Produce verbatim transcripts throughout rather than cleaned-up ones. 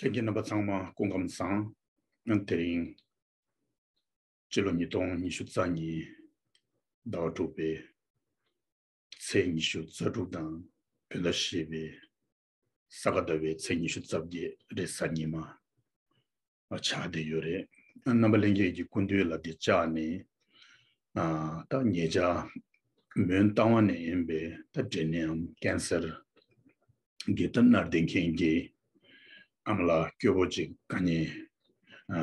ལྷན་རྒྱས་རྣམ་པ་ཚང་མ་སྐུ་ཁམས་བཟང་། དེ་རིང་སྤྱི་ལོ་ཉིས་སྟོང་ཉི་ཤུ་རྩ་གཉིས་ཟླ་བ་དྲུག་པའི་ཚེས་ཉི་ཤུ་རྩ་དྲུག་དང་བོད་ཟླ་བཞི་པའི་ས་ག་ཟླ་བའི་ཚེས་ཉི་ཤུ་རྩ་བརྒྱད་རེས་གཟའ་ཉི་མ་ཆགས་བསྡད་ཡོད་རེད། རྣམ་པ་ལྷན་རྒྱས་ཀྱི་སྐུ་མདུན་ལ་འདི་བཅར་ནས། ཨ་ད་ཉེ་ཆར་མོན་རྟ་དབང་ནས་ཡིན་པའི་ད་འབྲས་ནད་འམ་ཀན་སར་གྱི་ད་མནར་བསྡད་མཁན་གྱི་ཨ་མ་ལགས་སྐྱོ་པོ་ཅིག་དཀའ་ངལ་ཨ་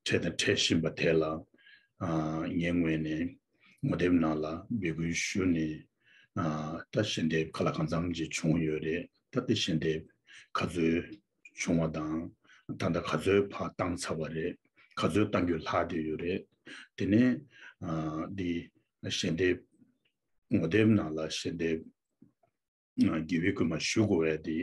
འཕྲད་དང་འཕྲད་བཞིན་པ་དེ་ལ་ཨ་ངའི་ངོས་ནས་ངོ་དེབ་ནང་ལ་འབོད་སྐུལ་ཞུ་ནས། ཨ་ད་ཞལ་འདེབས་ག་ལ་གང་འཚམ་ཅིག་བྱུང་ཡོད་རེད། ད་དེ་ཞལ་འདེབས་ག་ཚོད་བྱུང་བ་དང་། ད་ལྟ་ག་ཚོད་ཕར་བཏང་ཚར་བ་རེད། ག་ཚོད་གཏང་རྒྱུ་ལྷག་བསྡད་ཡོད་རེད། དེ་ནས་ཨ་འདི་ཞལ་འདེབས་ངོ་དེབ་ནང་ལ་ཞལ་འདེབས་ཨ་དགེ་བའི་བསྐུལ་མ་ཞུ་དགོས་པ་དེ་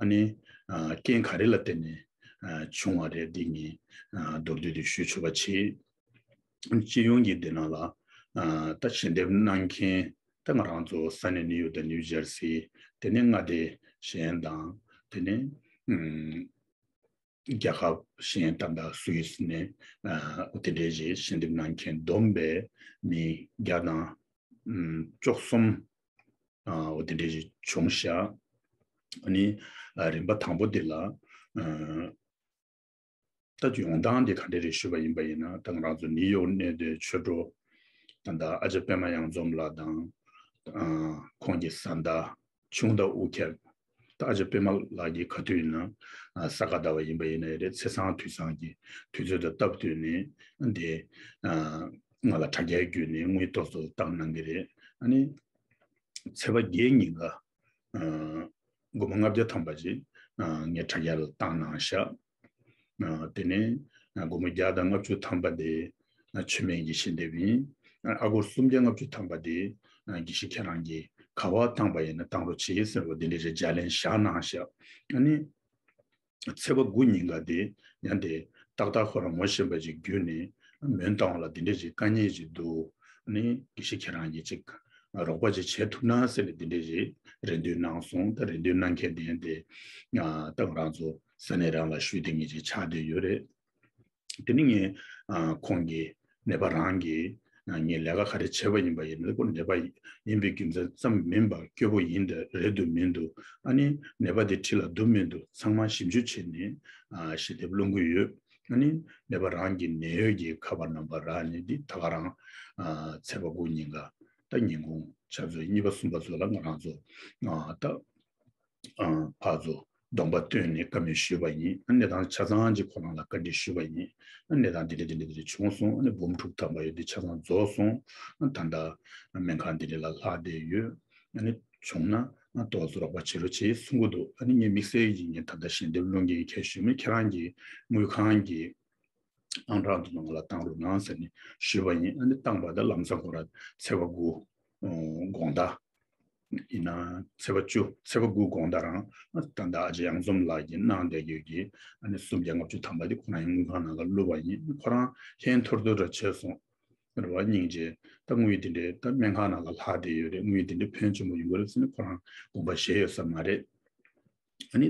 ཨ་ནི་ཨ་རྐྱེན་ག་རེ་ལ་བརྟེན་ནས་ཨ་བྱུང་བ་རེད། འདི་ངས་ཨ་མདོར་བསྡུས་ཏེ་ཞུ་ཆོག་པ་བྱེད། སྤྱི་ཡོངས་ཀྱི་འདི་ནང་ལ་ཨ་ད་ཞལ་འདེབས་གནང་མཁན་ད་ང་རང་ཚོ་ས་གནས་ནིའུ་ཡོག་དང་ནིའུ་ཇར་སི། དེ་ནས་མངའ་སྡེ་གཞན་དང་། དེ་ནས་ཨུམ་རྒྱལ་ཁབ་གཞན་ད་ལྟ་སུད་སི་ནས་ཨ་འོ་དེ་འདྲའི་ཞིག་ཞལ་འདེབས་གནང་མཁན་བསྡོམས་པས་མི་བརྒྱ་དང་ཨུམ་བཅུ་གསུམ་ཨ་འོ་དེ་འདྲའི་ཞིག་བྱུང་ཤག་ཨ་ནི་ཨ་རིམ་པ་དང་པོ་དེ་ལ་ཨ་ད་ཡོང་སྟངས་དེ་ག་འདྲ་རེད་ཞུས་པ་ཡིན་པ་ཡིན་ན། ད་ང་རང་ཚོ་ནིའུ་ཡོག་གནས་སྡོད་ཆོས་གྲོགས་ད་ལྟ་ཨ་ཅག་པད་མ་གཡང་འཛོམས་ལགས་དང་། ཨ་ཁོང་གི་བཟའ་ཟླ་ཆུང་ཟླ་དབུ་ཁྱབ། ད་ཨ་ཅག་པད་མ་ལགས་ཀྱིས་ག་དུས་ཡིན་ན་ཨ་ས་ག་ཟླ་བ་ཡིན་པ་ཡིན་ན་རེད། ཚེས་བཟང་དུས་བཟང་གི་དུས་ཚོད་དང་སྟབས་བསྟུན་ནས་འདི་ཨ་ང་ལ་དྲ་རྒྱའི་བརྒྱུད་ནས་དངུལ་ཏོག་ཙམ་བཏང་གནང་གི་རེད། ཨ་ནི་ཚེས་པ་བརྒྱད་ཉིན་ཀ་ཨ་སྒོར་མོ་ལྔ་བརྒྱ་ཐམ་པ་ཅིག་ཨ་ངས་དྲ་རྒྱ་ལ་བཏང་གནང་ཤག་ཨ་དེ་ནས་ཨ་སྒོར་མོ་བརྒྱ་དང་ལྔ་བཅུ་ཐམ་པ་དེ་ཨ་མཆོད་མེ་ཡི་ཞལ་འདེབས་ཡིན། ཨ་སྒོར་སུམ་བརྒྱ་ལྔ་བཅུ་ཐམ་པ་དེ་ཨ་དགེ་བཤེས་ཁྱེད་རང་གིས་ག་པར་བཏང་པ་ཡིན་ན་བཏང་རོགས་བྱེད་ཟེར་བ་འདི་འདྲའི་རེ་བརྗེ་ལན་བཞག་གནང་ཤག་ཨ་ནི། ཚེས་པ་དགུ་ཉིན་ཀ་དེ་ཡང་དེ་ཏག་ཏག་ཁོ་རང་ངོ་ཤེས་པ་ཅིག་བརྒྱུད་ནས་མོན་རྟ་དབང་ལ་འདི་འདྲ་ཅིག་དཀའ་ངལ་ཅིག་འདུག་ཨ་ནི་དགེ་བཤེས་ཁྱེད་རང་གིས་ཅིག་རོགས་པ་ཅིག་བྱེད་ཐུབ་ན་ཟེར་ནས་འདི་འདྲ་ཅིག་རེ་འདུན་གནང་སོང་། ད་རེ་འདུན་གནང་མཁན་དེ་ཡང་དེ་ཨ་ད་ང་རང་ཚོ་ས་གནས་རང་ལ་ཞུས་དེ་ངེས་ཅིག་ཆགས་བསྡད་ཡོད་རེད། དེ་ནི་ངས་ཨ་ཁོང་གི་ནད་པ་རང་གིས་ཨ་ངས་ལས་ཀ་ག་རེ་བྱས་པ་ཡིན་པ་ཡིན་ན། ཁོ་ནད་པ་ཡིན་པའི་རྒྱུ་མཚན་ཙམ་མིན་པར་སྐྱོ་པོ་ཡིན་དང་རེད་འདུག་མི་འདུག་ཨ་ནི་ནད་པ་དེ་འཁྲིས་ལ་འདུག་མི་འདུག་ཚང་མ་ཞིབ་འཇུག་བྱས་ནས་ཨ་ཞལ་འདེབས་སློང་གི་ཡོད། ཨ་ནི་ནད་པ་རང་གི་ནད་གཡོག་གི་ཁ་པར་ནམ་བར་རག་ནས་འདི་ད་ག་རང་ཨ་ཚེས་པ་དགུ་ཉིན་ཀ་ད་ཉིན་གུང་ཆུ་ཚོད་གཉིས་པ་གསུམ་པ་ཚོ་ལ་ང་རང་ཚོ་ཨ་ད། ཨ་ཕར་ཚུར་གདོང་པ་སྟོན་ནས་བཀའ་མོལ་ཞུས་པ་ཡིན། ཨ་གནས་སྟངས་ཆ་ཚང་ཅིག་ཁོ་རང་ལ་བཀའ་འདྲི་ཞུས་པ་ཡིན། ཨ་གནས་སྟངས་འདི་འདྲ་འདི་འདྲ་འདི་འདྲ་བྱུང་སོང་། ཨ་ནི་འབུམ་དྲུག་ཐམ་པ་ཡོད་འདི་ཆ་ཚང་རྫོགས་སོང་། ཨ་ད་ལྟ་སྨན་ཁང་འདི་འདྲ་ལ་ལྷག་བསྡད་ཡོད། ཨ་ནི་བྱུང་ན་ཨ་ཏོག་ཙམ་རོགས་པ་བྱེད་རོགས་བྱེད་གསུང་གི་འདུག་ཨ་ནི་ངས་དམིགས་བསལ་གྱིས་ངས་ད་ལྟ་ཞལ་འདེབས་སློང་གི་ཁྱེད་ཞུས་མེད། ཁྱེད་རང་གིས་དངུལ་ཁང་གི་ཨང་གྲངས་དེ་ནང་ལ་བཏང་རོགས་གནང་ཟེར་ནས་ཞུས་པ་ཡིན། ཨ་ནི་བཏང་པ་ད་ལམ་སང་ཁོ་རང་ཚེས་པ་དགུ་དགོང་དག་ཡིན་ན་ཚེས་པ་བཅུ་ཚེས་པ་དགུ་དགོང་དག་རང་ད་ལྟ་ཨ་ཅག་གཡང་འཛོམས་ལགས་ཀྱིས་གནང་བསྡད་ཡོད་ཀྱི་ཨ་ནི་སུམ་བརྒྱ་ལྔ་བཅུ་ཐམ་པ་དེ་ཁོ་རང་ཡང་དངུལ་ཁང་ནང་ལ་བླུགས་པ་ཡིན། ཁོ་རང་ཧན་ཐོར་ཐོར་ར་བྱས་སོང་། རེད་བ། སྙིང་རྗེ། ད་དངུལ་དེ་འདྲའི་ད་སྨན་ཁང་ནང་ལ་ལྷག་བསྡད་ཡོད་རེད། དངུལ་དེ་འདྲའི་ཕོན་ཆེན་པོ་ཡོང་གི་རེད་ཟེར་ནས་ཁོ་རང་དགོངས་པ་བཞེས་ཡོད་ས་མ་རེད། ཨ་ནི་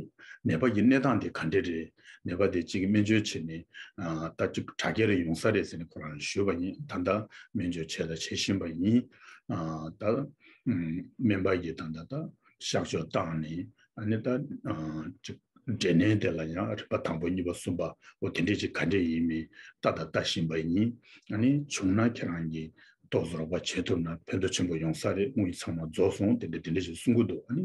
ནད་པ་གི་གནས་སྟངས་དེ་ག་འདྲ་རེད། ནད་པ་དེ་གཅིག་གི་སྨན་བཅོས་བྱས་ནས་ཨ་ད་ཅིག་དྲག་སྐྱེད་རེ་ཡོང་ས་རེད་ཟེར་ནས་ཁོ་རང་ཞུས་པ་ཡིན། ད་ལྟ་སྨན་བཅོས་བྱས་དང་བྱེད་བཞིན་པ་ཡིན། ཨ་ད་ཨུམ་སྨན་པ་གིས་ད་ལྟ་ད་གཤག་བཅོས་བཏང་ནས་ཨ་ནི་ད་ཨ་ཅིག་འབྲས་ནད་དེ་ལ་ཡང་རིམ་པ་དང་པོ་གཉིས་པ་གསུམ་པ་འོ་དེ་འདྲས་ཅིག་ག་འདྲས་ཡིན་མིན་ལྟ་དང་ལྟ་བཞིན་པ་ཡིན། ཨ་ནི་བྱུང་ན་ཁྱེད་རང་གིས་ཏོག་ཙམ་རོགས་པ་བྱེད་ཐུབ་ན་ཕན་ཐོགས་ཆེན་པོ་ཡོང་ས་རེད། དངུལ་ཚང་མ་རྫོགས་སོང་། དེ་འདྲས་དེ་འདྲས་ཞིག་གསུང་གི་འདུག་ཨ་ནི་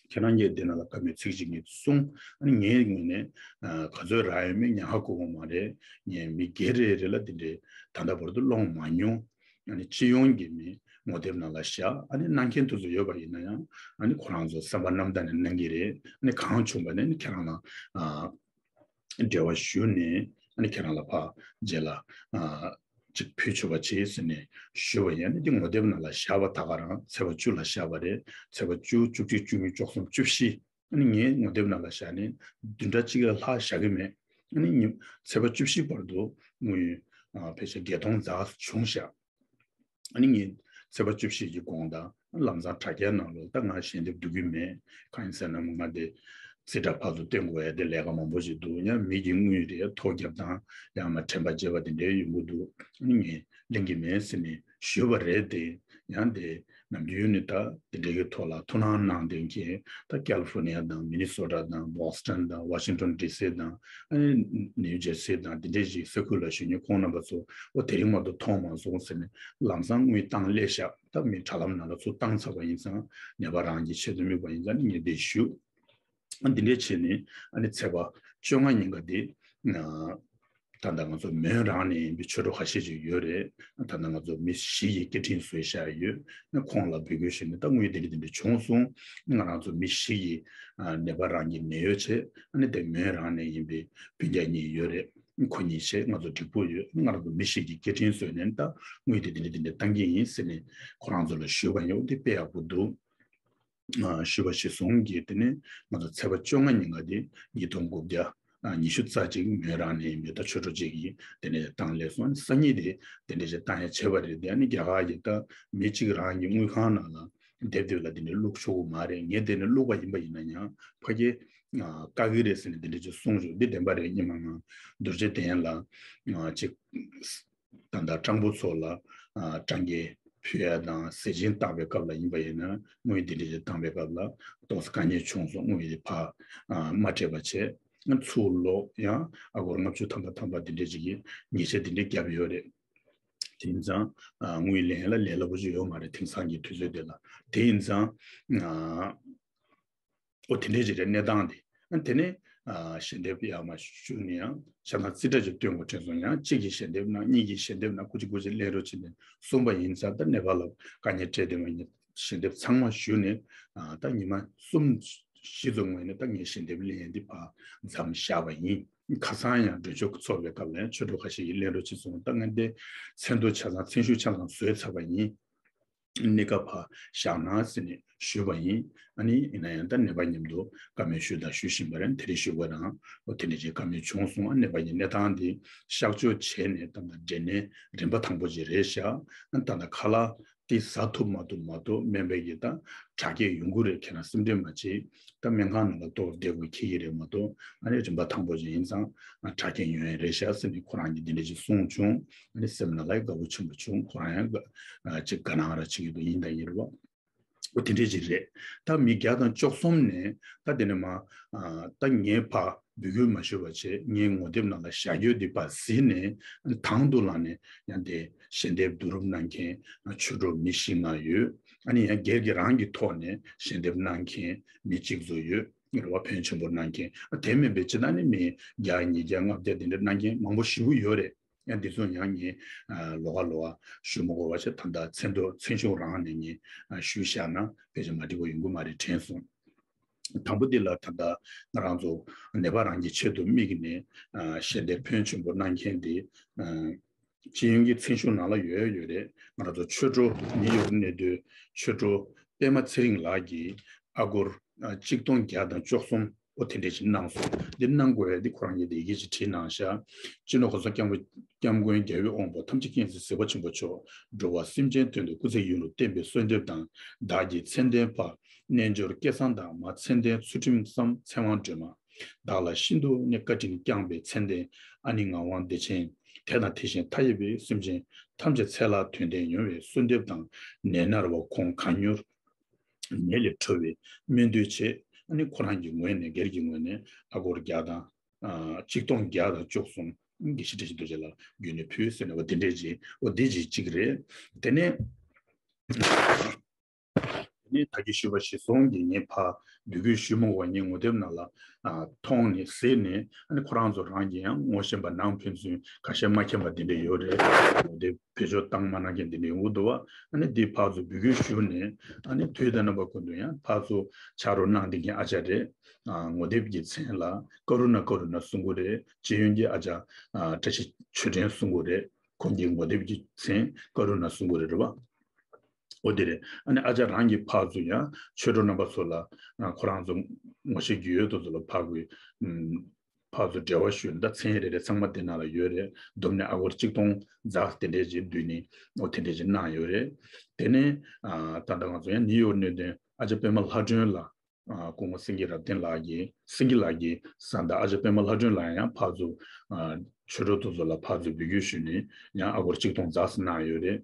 ཁྱེད་རང་གིས་དེ་ནང་ལ་བཀའ་མོལ་ཚིག་གཅིག་གཉིས་གསུང་། ཨ་ནི་ངའི་ངོས་ནས་ཨ་ག་ཚོད་རག་ཡོད་མེད་ཉག་ཧ་གོ་གི་མ་རེད། ངས་མི་སྒེར་རེ་རེ་ལ་དེ་འདྲས་ད་ལྟ་བར་དུ་སློང་མ་མྱོང་། ཨ་ནི་སྤྱི་ཡོངས་ཀྱི་མི་ངོ་དེབ་ནང་ལ་བཞག་ཨ་ནི་གནང་མཁན་དེ་ཚོ་ཡོད་པ་ཡིན་ན་ཡང་ཨ་ནི་ཁོ་རང་ཚོ་བསམ་པ་རྣམ་དག་ནས་གནང་གི་རེད། ཨ་ནི་གང་བྱུང་བ་ནས་ཨ་ནི་ཁྱེད་རང་ལ་ཨ་འབྲེལ་བ་ཞུ་ནས་ཨ་ནི་ཁྱེད་རང་ལ་ཕར་རྗེས་ལ་ཨ་ཅིག་ཕུལ་ཆོག་པ་བྱེད་ཟེར་ནས་ཞུས་པ་ཡིན། ཨ་ནི་འདི་ངོ་དེབ་ནང་ལ་བཞག་པ་ད་ག་རང་ཚེས་པ་བཅུ་ལ་བཞག་པ་རེད། ཚེས་པ་བཅུ། བཅུ་གཅིག་བཅུ་གཉིས་བཅུ་གསུམ་བཅུ་བཞི། ཨ་ནི་ངའི་ངོ་དེབ་ནང་ལ་བཞག་ནས་བདུན་ཕྲག་གཅིག་ལས་ལྷག་བཞག་གི་མེད། ཨ་ནི་ཉི་ཚེས་པ་བཅུ་བཞི་བར་དུ་དངུལ་ཨ་ཕལ་ཆེར་བརྒྱད་སྟོང་ཙམ་བྱུང་ཤག་ཨ་ནི་ངས་ཚེས་པ་བཅུ་བཞི་གི་དགོང་དག་ལམ་སང་དྲ་རྒྱའི་ནང་ལོགས་ད་ང་ཞལ་འདེབས་བསྡུ་གི་མེད། གང་ཡིན་ཟེར་ན་ང་དེ་ རྩིས་ཁྲ་ཕར་ཚུར་སྟོན་དགོས་ཡ་དེ་ལས་ཀ་མང་པོ་ཞིག་འདུག། ཡང་མི་གི་དངུལ་རེད། ཐོ་རྒྱབ་དང་ཡང་མ་དྲན་པ་བརྗེད་པ་དེ་འདྲའི་ཡོང་གི་འདུག། ཨ་ནི་ངས་ལེན་གྱི་མེད་ཟེར་ནས་ཞུས་པ་རེད་དེ། ཡང་དེ་ནམ་རྒྱུན་ནས་ད་དེ་འདྲའི་གི་ཐོག་ལ་ཐུགས་སྣང་གནང་བསྡད་མཁན་ད་ཀལ་ཧྥོར་ནི་ཡ་དང་མི་ནི་སོ་ཊ་དང་བྷོ་སི་ཊོན་དང་ཝ་ཤིང་ཊོན་ཌི་སི་དང་ཨ་ནི་ནིའུ་ཇར་སི་དང་དེ་འདྲའི་ཞིག་ས་ཁུལ་ལ་བཞུགས་མཁན་ཁོང་རྣམ་པ་ཚོ་འོ་དེ་རིང་མ་གཏོགས་མཐོང་མ་སོང་ཟེར་ནས་ལམ་སང་དངུལ་བཏང་སླེབས་ཤག། ད་མི་དྲ་ལམ་ནང་ལ་ཚུར་བཏང་ཚར་བ་ཡིན་ཙང་ནད་པ་རང་གི་ཆེད་དུ་དམིགས་པ་ཡིན་ཙང་ནི་ངས་འདི་ཞུ། འདི་འདྲས་བྱས་ནས་ཨ་ནི་ཚེས་པ་བཅོ་ལྔ་ཉིན་ཀ་འདི་ད་ལྟ་ང་ཚོ་མོན་རང་ནས་ཡིན་པའི་ཆོས་གྲོགས་ཁ་ཤས་ཅིག་ཡོད་རེད། ད་ལྟ་ང་ཚོ་མི་བཞི་ཡི་སྐད་འཕྲིན་བཟོས་བཞག་ཡོད། ཁོང་ལ་འབོད་སྐུལ་ཞུས་ནས་ད་དངུལ་འདི་འདྲས་འདི་འདྲས་བྱུང་སོང་། ང་རང་ཚོ་མི་བཞི་ཡི་ནད་པ་རང་གི་ནད་གཡོག་བྱས། ཨ་ནི་དེ་མོན་རང་ནས་ཡིན་པའི་སྤུན་ཀྱག་གཉིས་ཡོད་རེད། ཁོ་གཉིས་བྱས་ང་ཚོ་འགྲིག་པོ་ཡོད། ང་རང་ཚོ་མི་བཞི་གི་སྐད་འཕྲིན་བཟོས་ནས་ད་དངུལ་འདི་འདྲས་འདི་འདྲས་བཏང་གི་ཡིན་ཟེར་ནས་ཁོ་རང་ཚོ་ལ་ཞུས་པ་ཡིན། འོ་དེ་དཔེ་ཡག་པོ་འདུག། ཞུས་པ་གཞིར་བཟུང་གིས་དེ་ནས་ང་ཚོ་ཚེས་པ་བཅོ་ལྔ་ཉིན་ཀ་དེ་ཉིས་སྟོང་དགུ་བརྒྱ་ཉི་ཤུ་རྩ་གཅིག་མོན་རང་ནས་ཡིན་པའི་ད་ཆོས་གྲོགས་གཅིག་གིས་དེ་ནས་བཏང་སླེབས་སོང་། སང་ཉིན་དེ་དེ་འདྲས་ཅིག་བཏང་ཡ་བྱས་པ་རེད། དེ་ནི་རྒྱ་གར་གྱི་ད་མི་གཅིག་རང་གི་དངུལ་ཁང་ནང་ལ་དེབ་དེབ་ལ་དེ་འདྲས་བླུག་ཆོག་གི་མ་རེད། ངས་དེ་ནས་བླུག་པ་ཡིན་པ་ཡིན་ན་ཡང་ཕ་གི་བཀག་གི་རེད་ཟེར་ནས་དེ་འདྲས་ཅིག་གསུངས་བྱུང་། འདི་བདེན་པ་རེད། སྔོན་མ་ང་རྡོ་རྗེ་གདན་ལ་ཅིག་ད་ལྟ་སྤྲང་པོ་ཚོ་ལ་ཨ་སྤྲང་རྒྱན་ཕུལ་ཡ་དང་ཟས་སྦྱིན་བཏང་བའི་སྐབས་ལ་ཡིན་པ་ཡིན་ན་དངུལ་འདི་འདྲས་ཅིག་བཏང་བའི་སྐབས་ལ་ཏོག་ཙམ་དཀའ་ངལ་བྱུང་སོང་། དངུལ་འདི་ཕར་ཨ་མ་སྤྲད་པ་བྱས། ཚུར་ལོག་ཡང་ཨ་སྒོར་ལྔ་བཅུ་ཐམ་པ་ཐམ་པ་འདི་འདྲས་ཅིག་གི་ཉེས་ཆད་འདི་འདྲས་བརྒྱབ་ཡོད་རེད། དེ་ཡིན་ཙང་ཨ་དངུལ་ལེན་ཡ་ལ་ལས་སླ་པོ་ཅིག་ཡོད་མ་རེད། དེང་སང་གི་དུས་ཚོད་འདི་ལ། དེ་ཡིན་ཙང་ཨ། ཨོ་དེ་འདྲས་ཅིག་རེད་གནས་སྟངས་དེ། ཨ་དེ་ནས་ཨ་ཞལ་འདེབས་ཡར་མར་ཞུས་ནས་ཡང་ཆ་ཚང་རྩིས་ཁྲ་ཅིག་སྟོན་དགོས་དྲན་སོང་། ཡང་གཅིག་གིས་ཞལ་འདེབས་གནང་། གཉིས་ཀྱིས་ཞལ་འདེབས་གནང་། སྐུ་མཁྱེན་སྐུ་མཁྱེན་ལེན་རོགས་བྱེད་ནས་གསུངས་པ་ཡིན་ཙང་། ད་ནེ་པ་ལ་དཀའ་ངལ་འཕྲད་བསྡད་པ་ཡིན། ཞལ་འདེབས་ཚང་མ་ཞུས་ནས་ཨ་ད་ཉི་མ་གསུམ་བཞི་ཙམ་སྔོན་ནས་ད་ངས་ཞལ་འདེབས་ལེན་འདི་ཕར་མཚམས་བཞག་པ་ཡིན། ཁ་སང་ཡང་མགྲོན་ཆོས་ཚོགས་པའི་སྐབས་ལ་ཡང་ཆོས་གྲོགས་ཁ་ཤས་ཀྱིས་ལེན་རོགས་བྱེད་གསུངས། ད་ངས་འདི་མཚན་ཐོ་ཆ་ཚང་མཚན་ཞུ་ཆ་ཚང་བཟོས་ཚར་བ་ཡིན། གནས་སྐབས་ཕར་བཞག་གནང་ཟེར་ནས་ཞུས་པ་ཡིན། ཨ་ནི་ཡིན་ན་ཡང་ད་ནད་པ་མཉམ་དུ་བཀའ་མོལ་ཞུས་དང་ཞུ་བཞིན་པ་རེད། དེ་རིང་ཞུས་པ་རང་ཨོ་དེ་འདྲ་ཅིག་བཀའ་མོལ་བྱུང་སོང་། ཨ་ནད་པ་ཡི་གནས་སྟངས་འདི་གཤག་བཅོས་བྱས་ནས་ད་ལྟ་འབྲས་ནད་རིམ་པ་དང་པོ་ཅིག་རེད་ཤག། ཨ་ད་ལྟ་ཁ་ལག་དེ་ཟ་ཐུབ་མ་ཐུབ་མ་གཏོགས་སྨན་པ་ཡིས་ད་དྲག་སྐྱེད་ཡོང་གི་རེད། ཁྱེད་རང་སེམས་ཁྲལ་མ་བྱེད། ད་སྨན་ཁང་ནང་ལ་ཏོག་བསྡད་དགོས་འཁེལ་གྱི་རེད་མ་གཏོགས། ཨ་ནི་རིམ་པ་དང་པོ་ཅིག་ཡིན་ཙང་ཨ་དྲག་སྐྱེད་ཡོང་ཡ་རེད་ཤག་ཟེར་ནས་ཁོ་རང་གིས་འདི་འདྲ་ཅིག་གསུངས་བྱུང་། ཨ་ནི་སེམས་ནང་ལ་ཡང་དགའ་པོ་ཆེན་པོ་བྱུང་། ཁོ་རང་ཡང་དགའ་ཨ་ཅིག་དགའ་སྣང་ར་བྱེད་ཀྱི་འདུག། ཡིན་དང་ཡིན་རེད་བ། འོ་དེ་འདྲ་ཅིག་རེད། ད་མི་བརྒྱ་དང་བཅུ་གསུམ་ནས་ད་དེ་ནས་མ་ཨ་ད་ངས་ཕར་འབོད་སྐུལ་མ་ཞུས་པ་བྱས། ངའི་ངོ་དེབ་ནང་ལ་བཞག་རྒྱུ་འདི་ཕར་གཟིགས་ནས་དང་དུ་བླངས་ནས་ཡང་དེ་ཞལ་འདེབས་བསྡུ་རུབ་གནང་མཁན་ཆོས་གྲོགས་མི་བཞི་ལྔ་ཡོད། ཨ་ནི་ཡང་སྒེར་གྱི་རང་གི་ཐོག་ནས་ཞལ་འདེབས་གནང་མཁན་མི་གཅིག་ཚོ་ཡོད་རེད་བ། ཕན་ཆེན་པོ་གནང་མཁན། ཨ་དེ་མིན་པའི་སྤྱིར་བཏང་ནི་མི་བརྒྱ་ཉིས་བརྒྱ་ལྔ་བརྒྱ་དེ་འདྲ་གནང་མཁན་མང་པོ་ཞེ་པོ་ཡོད་རེད། ཡང་འདི་ཚོ་ཡང་ངས་ཨ་ལོགས་ཀ་ལོགས་ཀ་ཞུ་མི་དགོས་པ་བྱས། ད་ལྟ་མཚན་ཐོ་མཚན་གཞུང་རང་ནས་ངས་ཨ་ཞུས་བཞག་ན་ཕལ་ཆེར་མ་འགྲིག་པ་ཡོང་གི་མ་རེད་དྲན་སོང་། དང་པོ་འདི་ལ་ད་ལྟ་ང་རང་ཚོ་ནད་པ་རང་གི་ཆེད་དུ་དམིགས་ནས་ཨ་ཞལ་འདེབས་ཕོན་ཆེན་པོ་གནང་མཁན་འདི་ཨ་སྤྱི་ཡོངས་ཀྱི་མཚན་གཞུང་ནང་ལ་ཡོད་ཡོད་རེད། ང་རང་ཚོ་ཆོས་གྲོགས་ནིའུ་ཡོག་གནས་སྡོད་ཆོས་གྲོགས་པད་མ་ཚེ་རིང་ལགས་ཀྱིས་ཨ་སྒོར་ཨ་གཅིག་སྟོང་བརྒྱ་དང་བཅུ་གསུམ། ཨོ་དེ་འདྲས་ཞིག་གནང་སོང་། འདི་གནང་དགོས་ཡ་འདི་ཁོ་རང་གིས་འདི་ཡི་གེ་ཞིག་བྲིས་གནང་ཤག། སྤྱི་ནོར་གོང་ས་སྐྱབས་མགོན་སྐྱབས་མགོན་རྒྱལ་བའི་དབང་པོ་ཐམས་ཅད་མཁྱེན་བརྩེ་གཟིགས་པ་ཆེན་པོ་མཆོག། འགྲོ་བ་སེམས་ཅན་དོན་དུ་སྐུ་ཚེ་ཡུན་རིང་བརྟན་པའི་གསོལ་འདེབས་དང་། བདག་གི་མཚན་ལྡན་ཕ་རྣལ་འབྱོར་སྐལ་བཟང་དང་། མ་མཚན་ལྡན་ཚུལ་ཁྲིམས་བསམ་ཚེ་དབང་སྒྲོལ་མ། བདག་ལ་ཤིན་ཏུ་ནས་བཀའ་དྲིན་བསྐྱངས་པའི་མཚན་ལྡན་ཨ་ནི་ངག་དབང་བདེ་ཆེན། དེ་དང་དེ་བཞིན་མཐའ་ཡས་པའི་སེམས་ཅན་ཐམས་ཅད་ཚེ་ལ་དོན་ལྡན་ཡོང་བའི་གསོལ་འདེབས་དང་། ནད་མནར་བ་ཁོང་གང་མྱུར་ནད་ལས་གྲོལ་བའི་སྨོན་འདུན་བྱས། ཨ་ནི་ཁོ་རང་གི་ངོས་ནས་སྒེར་གྱི་ངོས་ནས་ཨ་སྒོར་བརྒྱ་དང་ཨ་གཅིག་སྟོང་བརྒྱ་དང་བཅུ་གསུམ་དགེ་བཤེས་བཀྲ་ཤིས་རྡོ་རྗེ་ལགས་མགྱོན་ནས་ཕུལ་ཟེར་ནས་འོ་དེ་འདྲས་ཅིག་འོ་དེ་ཅིག་གཅིག་རེད། དེ་ནས་དེ་ནས་ད་གིན་ཞུས་པ་གཞིར་བཟུང་གིས་ངས་ཕར་འབོད་སྐུལ་ཞུ་མ་དགོས་པ་ངའི་ངོ་དེབ་ནང་ལ་ཨ་མཐོང་ནས་གཟིགས་ནས། ཨ་ནི་ཁོ་རང་ཚོ་རང་གིས་ཡང་ངོ་ཤེས་པ་ནང་ཕན་ཚུན་ཁ་ཤས་མ་མཁྱེན་པ་དེ་འདྲ་ཡོད་རེད། ངོ་དེབ་བེད་སྤྱོད་བཏང་མ་གནང་མཁན་དེ་འདྲ་ཡོང་གི་འདུག་བ། ཨ་ནི་འདི་ཕར་ཚུར་འབོད་སྐུལ་ཞུས་ནས་ཨ་ནི་དུས་དང་རྣམ་པ་ཀུན་ཏུ་ཡང་ཕར་ཚུར་ཕྱག་རོགས་གནང་བསྡད་མཁན་ཨ་ཅག་རེད། ཨ་ངོ་དེབ་ཀྱི་མཚན་ལ་ཀ་རུ་ན་ཀ་རུ་ན་གསུང་གི་རེད། སྤྱི་ཡོངས་ཀྱི་ཨ་ཅག་ཨ་བཀྲ་ཤིས་ཆོས་སྒྲོན་གསུང་གི་རེད། ཁོང་གི་ངོ་དེབ་ཀྱི་མཚན་ཀ་རུ་ན་གསུང་གི་རེད་རེད་བ། འོ་དེ་རེད། ཨ་ནི་ཨ་ཅག་རང་གིས་ཕར་ཚུར་ཡང་ཆོས་གྲོགས་རྣམ་པ་ཚོ་ལ་ཨ་ཁོ་རང་ཚོ་ངོ་ཤེས་ཀྱི་ཡོད་དོ་ཚོ་ལ་ཕར་གི་ཨམ་ཕར་ཚུར་འབྲེལ་བ་ཞུས་ན་ད་མཚན་རེ་རེ་ཚང་མ་དེ་ནང་ལ་ཡོད་རེད། བསྡོམས་ནས་ཨ་སྒོར་གཅིག་སྟོང་འཛག་དེ་འདྲས་ཅིག་བསྡུས་ནས་འོ་དེ་འདྲས་ཅིག་གནང་ཡོད་རེད། དེ་ནས་ཨ་ད་ལྟ་ང་ཚོ་ཡང་ནིའུ་ཡོག་གནད་དོན་ཨ་ཅག་པད་མ་ལྷ་སྒྲོན་ལགས། ཨ་སྐུ་ངོ་སེང་གེ་རབ་བརྟན་ལགས་ཀྱིས་སེང་གེ་ལགས་ཀྱི་བཟའ་ཟླ་ཨ་ཅག་པད་མ་ལྷ་སྒྲོན་ལགས་ཡང་ཕར་ཚུར་ཨ་ཆོས་གྲོགས་དེ་ཚོ་ལ་ཕར་ཚུར་འབོད་སྐུལ་ཞུས་ནས་ཡང་ཨ་སྒོར་གཅིག་སྟོང་ཙམ་གནང་ཡོད་རེད།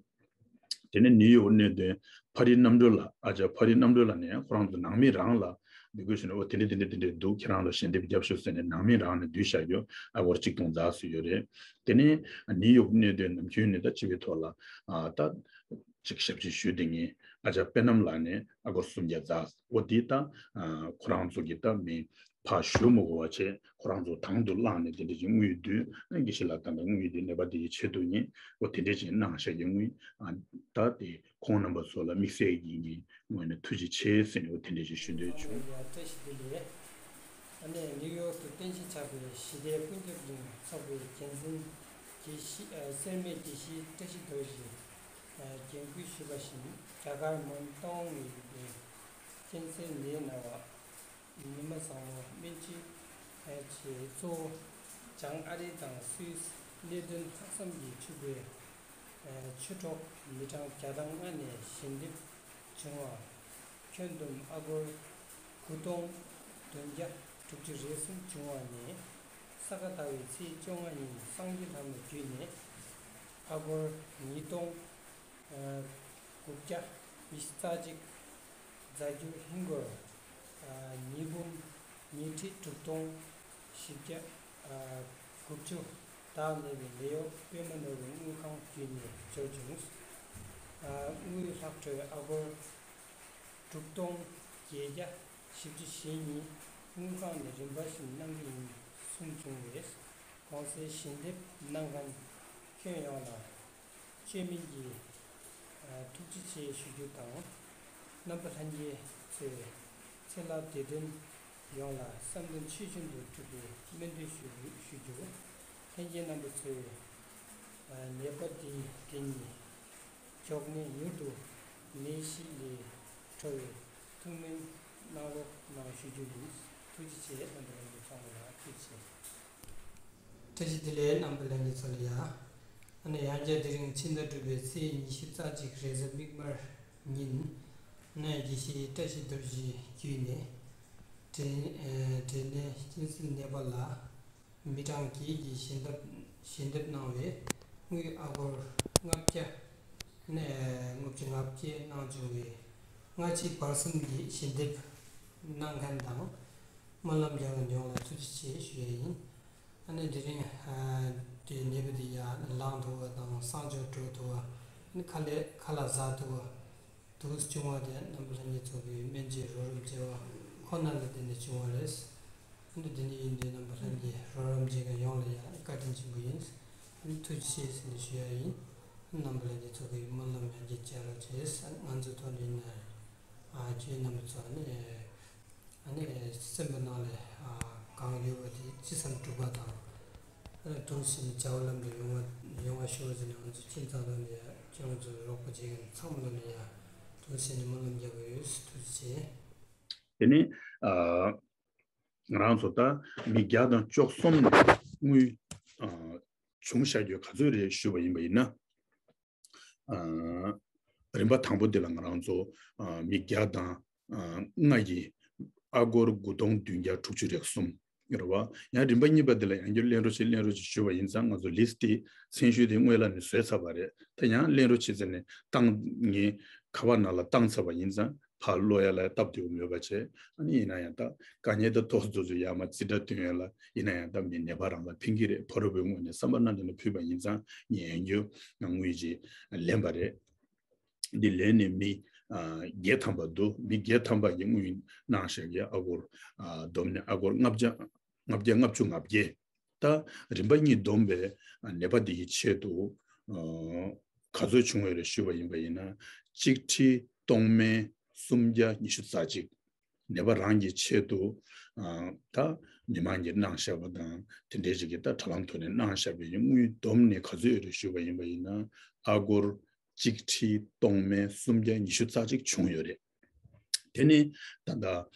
དེ་ནས་ནིའུ་ཡོག་གནད་དོན་ཕ་རི་རྣམ་གྲོལ་ལགས། ཨ་ཅག་ཕ་རི་རྣམ་གྲོལ་ལགས་ནས་ཡང་ཁོ་རང་ཚོ་ནང་མི་རང་ལ་འབོད་སྐུལ་ཞུས་ནས། འོ་དེ་འདྲ་དེ་འདྲ་དེ་འདྲ་འདུག་ཁྱེད་རང་ལ་ཞལ་འདེབས་རྒྱབ་ཤོག་ཟེར་ནས་ནང་མི་རང་ནས་བསྡུས་བཞག་རྒྱུ་ཨ་སྒོར་གཅིག་སྟོང་ཙམ་ཡོད་རེད། དེ་ནས་ནིའུ་ཡོག་གནད་དོན་ནམ་རྒྱུན་ནས་ད་སྤྱི་པའི་ཐོག་ལ་ཨ་ད་ཅིག་ཞབས་ཕྱི་ཞུས་བསྡད་མཁན་ཨ་ཅག་པད་ནམ་ལགས་ནས་ཨ་སྒོར་སུམ་བརྒྱ་ཙམ། འོ་དེ་ད་ཨ་ཁོ་རང་ཚོ་གི་ད་མི་ཕར་ཞུ་མི་དགོས་པ་བྱས། ཁོ་རང་ཚོ་དང་དུ་བླངས་ནས་དེ་འདྲ་ཅིག་དངུལ་བསྡུས། དགེ་བཤེས་ལགས་ད་ལྟ་དངུལ་དེ་ནད་པ་དེ་ཡི་ཆེད་དུ་ཡིན། འོ་དེ་འདྲ་ཅིག་གནང་བཞག་གི་དངུལ་ཨ་ད་དེ་ཁོང་རྣམ་པ་ཚོ་ལ་དམིགས་བསལ་གྱི་ངོས་ནས་ཐུགས་རྗེ་ཆེ་ཟེར་ནས་འོ་དེ་འདྲ་ཅིག་ཞུ་འདོད་བྱུང་། ཡ་བཀྲ་ཤིས་བདེ་ལེགས། ཨ་ནེ་ནིའུ་ཡོག་ཏུ་རྟེན་གཞི་བྱས་པའི་ཞི་བདེ་ཀུན་ཁྱབ་གླིང་ཚོགས་པའི་འགན་འཛིན་དགེ་བཤེས་ཨ་སེར་སྨད་དགེ་བཤེས་བཀྲ་ཤིས་རྡོ་རྗེས་ཨ་འགན་འཁུར་ཞུས་པ་བཞིན། རྒྱ་གར་མོན་རྟ་དབང་ངེ་གི་སྤྱན་སེལ་ནད་ན་བ་ཉི་མ་བཟང་མོ་སྨན་བཅོས་ཨ་ཆེད་གཙོ་བོ་བྱང་ཨ་རི་དང་སུད་སི་གནད་དོན་ལྷག་བསམ་གྱིས་ཕྱུག་པའི་ཨ་ཆོས་གྲོགས་མི་གྲངས་བརྒྱ་དང་ལྔ་ནས་ཞལ་འདེབས་བྱུང་བ། ཁྱོན་བསྡོམས་ཨ་སྒོར་དགུ་སྟོང་བདུན་བརྒྱ་དྲུག་ཅུ་རེ་གསུམ་བྱུང་བ་ནས། ས་ག་ཟླ་བའི་ཚེས་བཅོ་ལྔ་ཉིན་སངས་རྒྱས་ལྷ་མོ་བརྒྱུད་ནས་ཨ་སྒོར་ཉིས་སྟོང་ཨ་དགུ་བརྒྱ་ཉི་ཤུ་རྩ་གཅིག་བརྫ་རྒྱུ་ཧིན་སྒོར་ཨ་ཉིས་འབུམ་ཉིས་ཁྲི་དྲུག་སྟོང་བཞི་བརྒྱ་ཨ་དགུ་བཅུ་དག་གནས་པའི་ནིའུ་ཡོག་པད་མ་ནོར་བུའི་དངུལ་ཁང་བརྒྱུད་ནས་འབྱོར་བྱུང་། ཨ་དངུལ་ལྷག་འཕྲོས་ཨ་སྒོར་དྲུག་སྟོང་བརྒྱད་བརྒྱ་བཞི་བཅུ་ཞེ་གཉིས་དངུལ་ཁང་ནས་རིམ་པ་བཞིན་གནང་གི་ཡིན་གསུངས་བྱུང་བས། གོང་གསལ་ཞལ་འདེབས་གནང་མཁན་ཁྱོན་ཡོངས་ལ་བཅོས་མིན་གྱིས་ཨ་ཐུགས་རྗེ་ཆེ་ཞུ་རྒྱུ་དང་། རྣམ་པ་ལྷན་རྒྱས་ཚོས་ཚེ་ལྷ་བདེ་དོན་ཡོངས་ལ་བསམ་དོན་ཆོས་བཞིན་དུ་འགྲུབ་པའི་སྨོན་འདུན་ཞུ་ཞུ་རྒྱུ། ལྷན་རྒྱས་རྣམ་པ་ཚོས་ཨ་ནད་པ་འདི་འདི་ཉིད་མགྱོགས་ནས་མྱུར་དུ་ནད་གཞི་ལས་གྲོལ་བའི་ཐུགས་སྨོན་གནང་རོགས་གནང་ཞུ་རྒྱུ་ཡིན། ཐུགས་རྗེ་ཆེ། རྣམ་པ་ལྷན་རྒྱས་ཚང་མ་ལ་ཐུགས་རྗེ་ཆེ། བཀྲ་ཤིས་བདེ་ལེགས། རྣམ་པ་ལྷན་རྒྱས་ཚོ་ལ་ཡ། ཨ་ནི་ཡང་བསྐྱར་དེ་རིང་ཕྱི་ཟླ་དྲུག་པའི་ཚེས་ཉི་ཤུ་རྩ་གཅིག་རེས་གཟའ་མིག་དམར་ཉིན། ཨ་ནི་དགེ་བཤེས་བཀྲ་ཤིས་རྡོ་རྗེ་བརྒྱུད་ནས་འབྲས་ཨ་འབྲས་ནད་སྤྱན་སེལ་ནད་པ་ལ་མི་གྲངས་བརྒྱད་ཀྱིས་ཞལ་འདེབས་ཞལ་འདེབས་གནང་བའི་དངུལ་ཨ་སྒོར་ལྔ་བརྒྱ། ཨ་ནི་ལྔ་བཅུ་ང་བརྒྱད་གནང་བྱུང་བའི་སྔ་ཕྱི་བར་གསུམ་གྱི་ཞལ་འདེབས་གནང་མཁན་དང་སྨོན་ལམ་རྒྱག་མཁན་ཡོངས་ལ་ཐུགས་རྗེ་ཆེ་ཞུ་ཡ་ཡིན། ཨ་ནི་དེ་རིང་ཨ་དེ་ནད་པ་དེ་ཡར་ལངས་ཐུབ་པ་དང་གསང་སྤྱོད་འགྲོ་ཐུབ་པ། ཨ་ནི་ཁ་ལས་ཁ་ལག་ཟ་ཐུབ་པ་འདུག་བྱུང་བ་དེ་རྣམ་པ་ལྷན་རྒྱས་ཚོ་གི་སྨན་བཅོས་རོགས་རམ་བྱས་པ་ཁོ་ན་ལ་བརྟེན་ནས་བྱུང་བ་རེད། ཨ་ནི་དེ་ནས་ཡིན་དུས་རྣམ་པ་ལྷན་རྒྱས་རོགས་རམ་བྱེད་མཁན་ཡོངས་ལ་ཡང་བཀའ་དྲིན་ཆེན་པོ་ཡིན། ཨ་ནི་ཐུགས་རྗེ་ཆེ་ཟེར་ནས་ཞུ་ཡ་ཡིན། རྣམ་པ་ལྷན་རྒྱས་ཚོ་གི་སྨོན་ལམ་ཡར་རྒྱས་བྱེད་རོགས་བྱེད། ང་ཚོ་ཐོག་ནས་ཡིན་ན་ཨ་ཁྱེད་རྣམ་པ་ཚོ་ནི་ཨ་ནི་སེམས་པ་ནང་ལ་ཨ་གང་ཡོད་པ་དེ་ཅི་བསམ་འགྲུབ་པ་དང་། ཨ་ནི་དུང་ཕྱིན་བྱ་བ་ལམ་དུ་ཡོང་བ་ཡོང་བ་ཤོག་ཟེར་ནས་ང་ཚོ་ཁྱིམ་ཚང་ཐོག་ནས་ཡ་ཁྱེད་རང་ཚོ་རོགས་པ་བྱེད་མཁན་ཚང་མ་ལ་ནས་ཡ་དུང་ཕྱིན་ནས་སྨོན་ལམ་རྒྱག་གི་ཡོད། ཐུགས་རྗེ་ཆེ། དེ་ནས་ཨ། ང་རང་ཚོ་ད་མི་བརྒྱ་དང་བཅུ་གསུམ་ནས་དངུལ་ཨ་བྱུང་བཞག་རྒྱུ་ག་ཚོད་རེད་ཞུས་པ་ཡིན་པ་ཡིན་ན། ཨ་རིམ་པ་དང་པོ་འདི་ལ་ང་རང་ཚོ་ཨ་མི་བརྒྱ་དང་ཨ་ལྔ་ཡིས་ཨ་སྒོར་དགུ་སྟོང་བདུན་བརྒྱ་དྲུག་ཅུ་རེ་གསུམ་རེད་བ། ཡང་རིམ་པ་གཉིས་པ་འདི་ལ་ཡང་བསྐྱར་གླེང་རོགས་བྱེད་གླེང་རོགས་བྱེད་ཞུས་པ་ཡིན་ཙང་། ང་ཚོ་ལིས་ཊི་དེ་མཚན་གཞི་དེ་སྔོན་ལ་ནས་བཟོས་ཚར་བ་རེད། ད་ཡང་གླེང་རོགས་བྱེད་ཟེར་ནས་བཏང་ངས་ཁ་པར་ནང་ལ་བཏང་ཚར་བ་ཡིན་ཙང་། ཕར་ཀློག་ཡ་ལ་སྟབས་བདེ་པོ་མེད་པ་བྱས། ཨ་ནི་ཡིན་ན་ཡང་ད་དཀའ་ངལ་དང་ཏོག་ཙམ་ཙམ་ཡར་མར་རྩིས་ཁྲ་སྟོན་ཡ་ལ་ཡིན་ན་ཡང་ད་མི་ནད་པ་རང་ལ་ཕན་གྱི་རེད། ཕ་རོལ་པོའི་ངོས་ནས་བསམ་པ་སྣ་ནས་ཕུལ་བ་ཡིན་ཙང་ཉན་རྒྱུ་ང་དངུལ་ཅིག་ལེན་པ་རེད། འདི་ལེན་ནས་མི་ཨ་བརྒྱད་ཐམ་པ་འདུག་མི་བརྒྱད་ཐམ་པ་ཡིས་དངུལ་གནང་བཞག་གི་ཨ་སྒོར་ཨ་བསྡོམས་ནས་ཨ་སྒོར་ལྔ་བརྒྱ་ལྔ་བརྒྱ་ལྔ་བཅུ་ང་བརྒྱད། ད་རིམ་པ་གཉིས་བསྡོམས་པས་ནད་པ་འདི་ཡི་ཆེད་དུ་ཨ་ག་ཚོད་བྱུང་བ་རེད་ཞུས་པ་ཡིན་པ་ཡིན་ན། གཅིག་ཁྲི་སྟོང་མན་སུམ་བརྒྱ་ཉི་ཤུ་རྩ་གཅིག་ནད་པ་རང་གི་ཆེད་དུ་ཨ་ད་མི་མང་གིས་གནང་བཞག་པ་དང་དེ་འདྲའི་ཅིག་གིས་ད་དྲ་ལམ་ཐོག་ནས་གནང་བཞག་པའི་དངུལ་བསྡོམས་ནས་ག་ཚོད་ཡོད་རེད་ཞུས་པ་ཡིན་པ་ཡིན་ན། ཨ་སྒོར་གཅིག་ཁྲི་སྟོང་མན་སུམ་བརྒྱ་ཉི་ཤུ་རྩ་གཅིག་བྱུང་ཡོད་རེད། དེ་ནི་ད་ལྟ་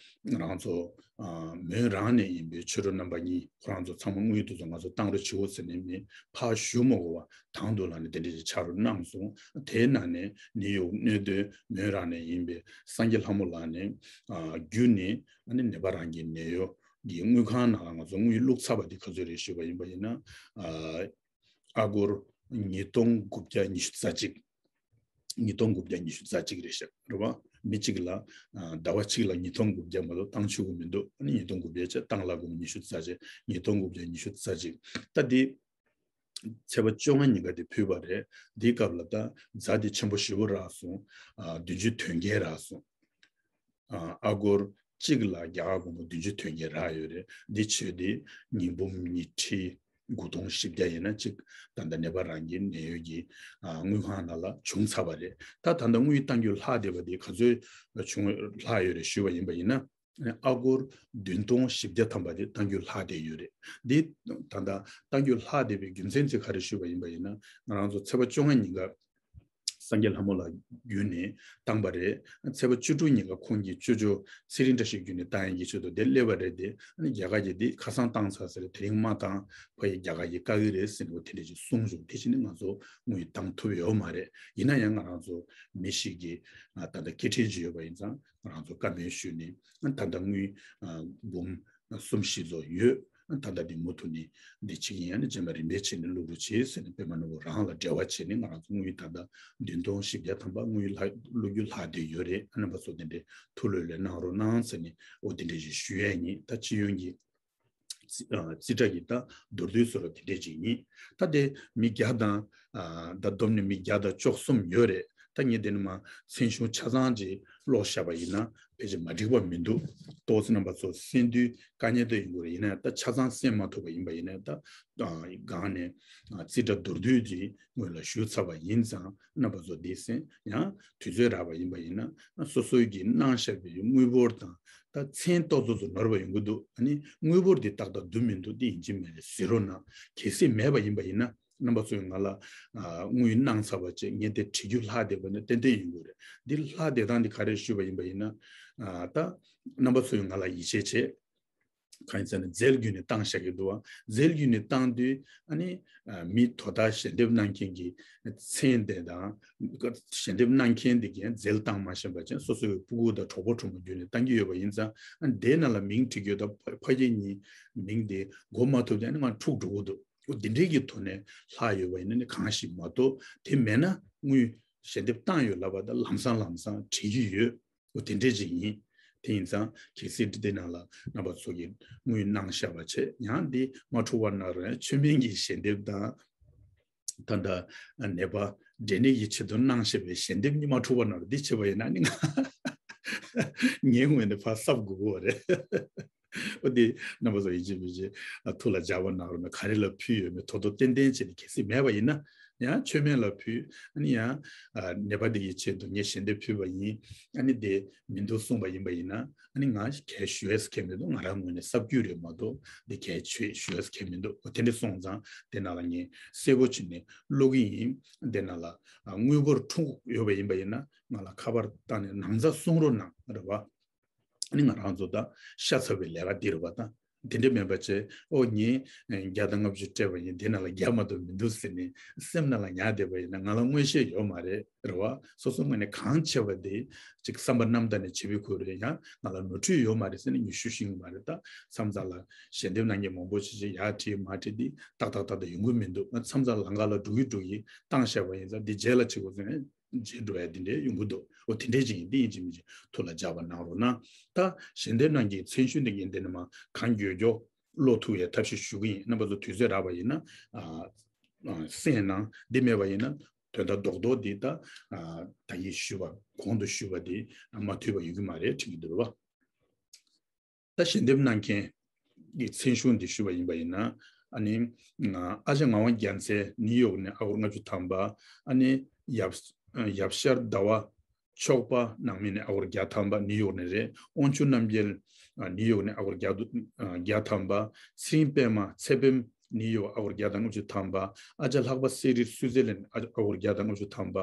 ང་རང་ཚོ་ ཨ་མོན་རང་ནས་ཡིན་པའི་ཆོས་གྲོགས་རྣམ་པ་གཉིས་ཁོ་རང་ཚོ་ཚང་མ་དངུལ་དེ་ཚོ་ང་ཚོ་བཏང་རོགས་བྱེད་འོ་ཟེར་ནས་མི་ཕར་ཞུ་མ་དགོས་པ་དང་དུ་ལ་ནས་དེ་འདྲ་ཞིག་ཆགས་རོགས་གནང་སོང་། དེའི་ནང་ནས་ནིའུ་ཡོག་གནད་དོན་མོན་རང་ནས་ཡིན་པའི་སངས་རྒྱས་ལྷ་མོ་ལགས་ནས་ཨ་བརྒྱུད་ནས་ཨ་ནི་ནེ་པ་རང་གི་ནད་གཡོག་གི་དངུལ་ཁང་ནང་ལ་ང་ཚོ་དངུལ་བླུགས་ཚར་བ་དེ་ག་ཚོད་རེད་ཞུས་པ་ཡིན་པ་ཡིན་ན། ཨ་ཨ་སྒོར་ཉིས་སྟོང་དགུ་བརྒྱ་ཉི་ཤུ་རྩ་གཅིག་ཉིས་སྟོང་དགུ་བརྒྱ་ཉི་ཤུ་རྩ་གཅིག་རེད་ཤག་རེད་བ། མི་གཅིག་ལ་ཨ་ཟླ་བ་གཅིག་ལ་ཉིས་སྟོང་དགུ་བརྒྱ་མ་གཏོགས་བཏང་ཆོག་གི་མི་འདུག་ཨ་ནི་ཉིས་སྟོང་དགུ་བརྒྱ་བྱས་བཏང་ལ་དགོས་ཉི་ཤུ་རྩ་གཅིག་ཉིས་སྟོང་དགུ་བརྒྱ་ཉི་ཤུ་རྩ་གཅིག་ད་འདི་ཚེས་པ་བཅོ་ལྔ་ཉིན་ཀ་དེ་ཕུལ་བ་རེད། འདིའི་སྐབས་ལ་ད་རྫ་དེ་ཆེན་པོ་ཞེ་པོ་རག་སོང་། ཨ་བདུན་ཅུ་དོན་བརྒྱད་རག་སོང་། ཨ་ཨ་སྒོར་གཅིག་ལ་རྒྱ་གར་སྒོར་མོ་བདུན་ཅུ་དོན་བརྒྱད་རག་ཡོད་རེད། འདི་ཆོས་འདི་ཉིས་འབུམ་ཉིས་ཁྲི་དགུ་སྟོང་བཞི་བརྒྱ་ཡིན་ན་གཅིག་ད་ལྟ་ནེ་པ་རང་གི་ནད་གཡོག་གི་ཨ་དངུལ་ཁང་ནང་ལ་བྱུང་ཚར་བ་རེད། ད་ད་ལྟ་དངུལ་བཏང་རྒྱུ་ལྷག་བསྡད་པ་དེ་ག་ཚོད་བྱུང་ལྷག་ཡོད་རེད་ཞུས་པ་ཡིན་པ་ཡིན་ན། ཨ་སྒོར་བདུན་སྟོང་བཞི་བརྒྱ་ཐམ་པ་དེ་གཏང་རྒྱུ་ལྷག་བསྡད་ཡོད་རེད། འདི་ད་ལྟ་གཏང་རྒྱུ་ལྷག་བསྡད་པའི་རྒྱུ་མཚན་དེ་ག་རེ་ཞུས་པ་ཡིན་པ་ཡིན་ན། ང་རང་ཚོ་ཚེས་པ་བཅོ་ལྔ་ཉིན་ཀ་སངས་རྒྱས་ལྷ་མོ་ལགས་བརྒྱུད་ནས་བཏང་པ་རེད། ཚེས་པ་བཅུ་དྲུག་ཉིན་ཀ་ཁོང་གི་ཅོ་ཅོ་ཚེ་རིང་བཀྲ་ཤིས་བརྒྱུད་ནས་བཏང་ཡག་གི་ཆེད་དུ་དེ་སླེབས་པ་རེད་དེ། ཨ་ནི་རྒྱ་གར་གྱིས་འདི་ཁ་སང་བཏང་ཚར་ཟེར། དེ་རིང་མ་བཏང་ཕ་ཡི་རྒྱ་གར་གྱིས་བཀག་གི་རེད་ཟེར་ནས་འོ་དེ་འདྲ་ཞིག་གསུངས་བྱུང་། དེ་བཞིན་ནི་ང་ཚོ་དངུལ་བཏང་ཐུབ་ཡོད་མ་རེད། ཡིན་ན་ཡང་ང་རང་ཚོ་མི་ཞིག་གིས་ད་ལྟ་སྐད་འཕྲིན་ཅིག་ཡོད་པ་ཡིན་ཙང་། ང་རང་ཚོ་བཀའ་མོལ་ཞུས་ནས་ད་ལྟ་དངུལ་འབུམ་གསུམ་བཞི་ཙམ་ཡོད། ད་ལྟ་འདི་མུ་མཐུད་ནས་འདི་བྱེད་ཀྱི་ཡིན། ཨ་ནི་རྗེས་མ་རིམ་པས་བྱས་ནས་བླུག་རོགས་བྱེད་ཟེར་ནས་པད་མ་ནོར་བུ་རང་ལ་འབྲེལ་བ་བྱས་ནས་ང་རང་ཚོ་དངུལ་ད་ལྟ་བདུན་སྟོང་བཞི་བརྒྱ་ཐམ་པ་དངུལ་ལྷག་བླུག་རྒྱུ་ལྷག་བསྡད་ཡོད་རེད། ཨ་རྣམ་པ་ཚོ་དེ་འདྲའི་ཐུགས་ལྷོད་ལྷོད་གནང་རོགས་གནང་ཟེར་ནས་འོ་དེ་འདྲ་ཞིག་ཞུ་ཡས་ཡིན། ད་སྤྱི་ཡོངས་ཀྱི་རྩིས་ཨ་རྩིས་ཁྲ་གི་ད་མདོར་བསྡུས་བཟོ་འདྲ་དེ་འདྲས་ཅིག་ཡིན། ད་དེ་མི་བརྒྱ་དང་ཨ་ད་བསྡོམས་ནས་མི་བརྒྱ་དང་བཅུ་གསུམ་ཡོད་རེད། ད་ངས་དེ་ནི་མ་མཚན་གཞུང་ཆ་ཚང་ཅིག་ཀློག་བཞག་པ་ཡིན་ན་ཕལ་ཆེར་མ་འགྲིག་པ་མི་འདུག་ཏོག་ཙམ་རྣམ་པ་ཚོ་གསན་དུས་དཀའ་ངལ་ད་ཡོང་གི་རེད། ཡིན་ན་ད་ཆ་ཚང་གསན་མ་ཐུབ་པ་ཡིན་པ་ཡིན་ན་ད་ཨ་སྒང་ནས་ཨ་རྩིས་ཁྲ་མདོར་བསྡུས་ཅིག་སྔོན་ལ་ཞུས་ཚར་བ་ཡིན་ཙང་རྣམ་པ་ཚོ་འདི་གསན། ཡང་དུས་ཚོད་རག་པ་ཡིན་པ་ཡིན་ན་སོ་སོའི་གི་གནང་བཞག་པའི་དངུལ་འབོར་དང་། ད་མཚན་ཏོག་ཙམ་ཙམ་ནོར་བ་ཡོང་གི་འདུག་ཨ་ནི་དངུལ་འབོར་འདི་ཏག་ཏག་བསྡུ་མི་འདུག་འདི་ཡིན་གཅིག་མིན་གཅིག་གཟིགས་རོགས་གནང་། གལ་སྲིད་མེད་པ་ཡིན་པ་ཡིན་ན་རྣམ་པ་ཚོས་ང་ལ་ཨ་དངུལ་གནང་ཚར་བ་བཅས་ངས་དེ་བྲི་རྒྱུ་ལྷག་བསྡད་པ་ནི་ཏན་ཏན་ཡོང་གི་རེད། འདི་ལྷག་བསྡད་སྟངས་འདི་ག་རེ་ཞུས་པ་ཡིན་པ་ཡིན་ན། ཨ་ད་རྣམ་པ་ཚོས་ང་ལ་ཡིད་ཆེས་བྱེད། གང་ཡིན་ཟེར་ན་རྫས་བརྒྱུད་ནས་བཏང་བཞག་གི་འདུག་བ། རྫས་བརྒྱུད་ནས་བཏང་དུས་ཨ་ནི་ཨ་མི་དོ་བདག་ཞལ་འདེབས་གནང་མཁན་གྱི་མཚན་དེ་དང་། ཞལ་འདེབས་གནང་མཁན་དེ་གས་རྫས་བཏང་མ་ཤེས་པ་ཅན་སོ་སོའི་སྤུ་གུ་དང་གྲོགས་པོ་གྲོགས་མོ་བརྒྱུད་ནས་བཏང་གི་ཡོད་པ་ཡིན་ཙང་། ཨ་ནི་དེའི་ནང་ལ་མིང་བྲིས་ཡོད་ད་ཕ་ཕ་གི་གཉིས་མིང་དེ་གོ་མ་ཐུབ་ཀྱང་ཨ་ནི་ང་འཁྲུག་འགྲོ་གི་འདུག་འོ་དེ་འདྲའི་གི་ཐོག་ནས་ལྷག་ཡོད་པ་ཡིན་ན་ནི་གང་ཞིག་མ་གཏོགས། དེ་མེད་ན་དངུལ་ཞལ་འདེབས་བཏང་ཡོད་ལབ་པ་ད་ལམ་སང་ལམ་སང་བྲིས་ཀྱི་ཡོད། འོ་དེ་འདྲས་ཅིག་ཡིན། དེ་ཡིན་ཙང་གལ་སྲིད་འདི་ནང་ལ་རྣམ་པ་ཚོ་གིས་དངུལ་གནང་བཞག་པ་བྱས་ཡང་འདི་མ་འཁྲུག་པ་གནང་རོགས། མཆོད་མེ་གི་ཞལ་འདེབས་དང་། ད་ལྟ་ནད་པ་འདྲེན་ནི་ཡི་ཆེད་དུ་གནང་བཞག་པའི་ཞལ་འདེབས་གཉིས་མ་འཁྲུག་པ་གནང་རོགས། འདི་བྱས་པ་ཡིན་ན་ནི་ང་ངའི་ངོས་ནས་ཕར་གསབ་དགོས་ཀྱི་རེད། འོ་དེ་རྣམ་པ་ཚོ་ཡིན་གཅིག་མིན་གཅིག་ཨ་ཐུགས་ལ་འཇགས་པ་གནང་རོགས་གནང་། ག་རེ་ལ་ཕུལ་ཡོད་མེད་ཐོ་ཐོ་ཏན་ཏན་བྱས་ནས། གལ་སྲིད་མེད་པ་ཡིན་ན་ཡང་མཆོད་མེ་ལ་ཕུལ། ཨ་ནི་ཡང་ཨ་ནད་པ་འདི་ཡི་ཆེད་དུ་ངས་ཞལ་འདེབས་ཕུལ་བ་ཡིན། ཨ་ནི་དེ་མི་འདུག་གསུངས་པ་ཡིན་པ་ཡིན་ན་ཨ་ནི་ང་གལ་ཞུ་ཡས་གལ་མི་འདུག་ང་རང་ངོས་ནས་གསབ་རྒྱུ་རེད་མ་གཏོགས་འདི་གལ་ཆེ་ཞུ་ཡས་གལ་མི་འདུག་འོ་དེ་འདྲ་སོང་ཙང་དེ་ནང་ལ་ངས་གསལ་པོ་བྱས་ནས་ཀློག་གི་ཡིན། དེ་ནང་ལ་ཨ་དངུལ་འབོར་འཁྲུག་ཡོད་པ་ཡིན་པ་ཡིན་ན་ང་ལ་ཁ་པར་བཏང་ནས་ནང་རྩ་གསུང་རོགས་གནང་རེད་བ། ཨ་ནི་ང་རང་ཚོ་ད་ཤ་ཚ་བའི་ལས་ཀ་འདི་རེད་བ། ད་དེ་འདྲ་མིན་པ་བྱས། ཨོ་ངས་བརྒྱ་དང་ལྔ་བཅུ་སྤྲད་པ་ཡིན། དེ་ནང་ལ་བརྒྱ་མ་གཏོགས་མི་འདུག་ཟེར་ནས་སེམས་ནང་ལ་ཉར་བསྡད་པ་ཡིན་ན་ང་ལ་མངོན་ཤེས་ཡོད་མ་རེད། རེད་བ། སོ་སོ་ངོས་ནས་གང་བྱས་པ་དེ་ཅིག་བསམ་པ་རྣམ་དག་ནས་བྱེད་པའི་ཁུལ་རེད། ཡང་ང་ལ་ནོར་འཁྲུལ་ཡོད་མ་རེད་ཟེར་ནས་ངས་ཞུ་ཤེས་ཀྱི་མ་རེད། ད་མཚམས་མཚམས་ལ་ཞལ་འདེབས་གནང་མཁན་མང་པོ་ཞིག་ཅིག་ཡར་བྲིས་མར་བྲིས་འདི་ཏག་ཏག་ཏག་ཏག་ཡོང་གི་མི་འདུག་ང་མཚམས་མཚམས་ལམ་ཁ་ལ་འགྲོ་གི་འགྲོ་གི་བཏང་བཞག་པ་ཡིན་ཙང་འདི་རྗེས་ལ་བྱེད་དགོས་ཟེར་ནས། བརྗེད་འགྲོ་ཡ་དེ་འདྲའི་ཡོང་གི་འདུག་འོ་དེ་འདྲའི་ཅིག་ཡིན། འདི་ཡིན་གཅིག་མིན་གཅིག་ཐུགས་ལ་འཇགས་པ་གནང་རོགས་གནང་། ད་ཞལ་འདེབས་གནང་མཁན་མཚན་གཞུང་འདི་ངས་འདི་ནས་མར་གང་མགྱོགས་མགྱོགས་ཀློག་ཐུབ་ཡའི་ཐབས་ཤེས་ཞུ་གི་ཡིན། རྣམ་པ་ཚོ་དུས་ཚོད་རག་པ་ཡིན་ན་ཨ་ཨ་གསན་གནང་། འདི་མེད་པ་ཡིན་ན་དོན་དག་རྡོག་རྡོག་འདི་ད་ཨ་ད་གིན་ཞུས་པ་གོང་དུ་ཞུས་པ་འདི་མ་ཐུབ་པ་ཡོང་གི་མ་རེད་དྲན་གྱི་འདུག་རེད་བ། ད་ཞལ་འདེབས་གནང་མཁན་གྱི་མཚན་གཞུང་འདི་ཞུས་པ་ཡིན་པ་ཡིན་ན། ཨ་ནི་ང་ཨ་ཅག་ངག་དབང་རྒྱལ་མཚན་ནིའུ་ཡོག་ནས་ཨ་སྒོར་ལྔ་བཅུ་ཐམ་པ། ཨ་ནི་ཡབ་ཡབ་ཤར་ཟླ་བ་ཕྱོགས་པ་ནང་མི་ནས་ཨ་སྒོར་བརྒྱ་ཐམ་པ་ནིའུ་ཡོག་ནས་རེད། དབང་ཕྱུག་རྣམ་རྒྱལ་ཨ་ནིའུ་ཡོག་ནས་ཨ་སྒོར་བརྒྱ་དུ་ཨ་བརྒྱ་ཐམ་པ། ཚེ་རིང་པད་མ་ཚེ་བེམ་ ནིའུ་ཡོག་ཨ་སྒོར་བརྒྱ་དང་ལྔ་བཅུ་ཐམ་པ། ཨ་ཅག་ལྷག་པ་སེ་རིལ་སུའི་ཙེར་ལན་ཨ་སྒོར་བརྒྱ་དང་ལྔ་བཅུ་ཐམ་པ།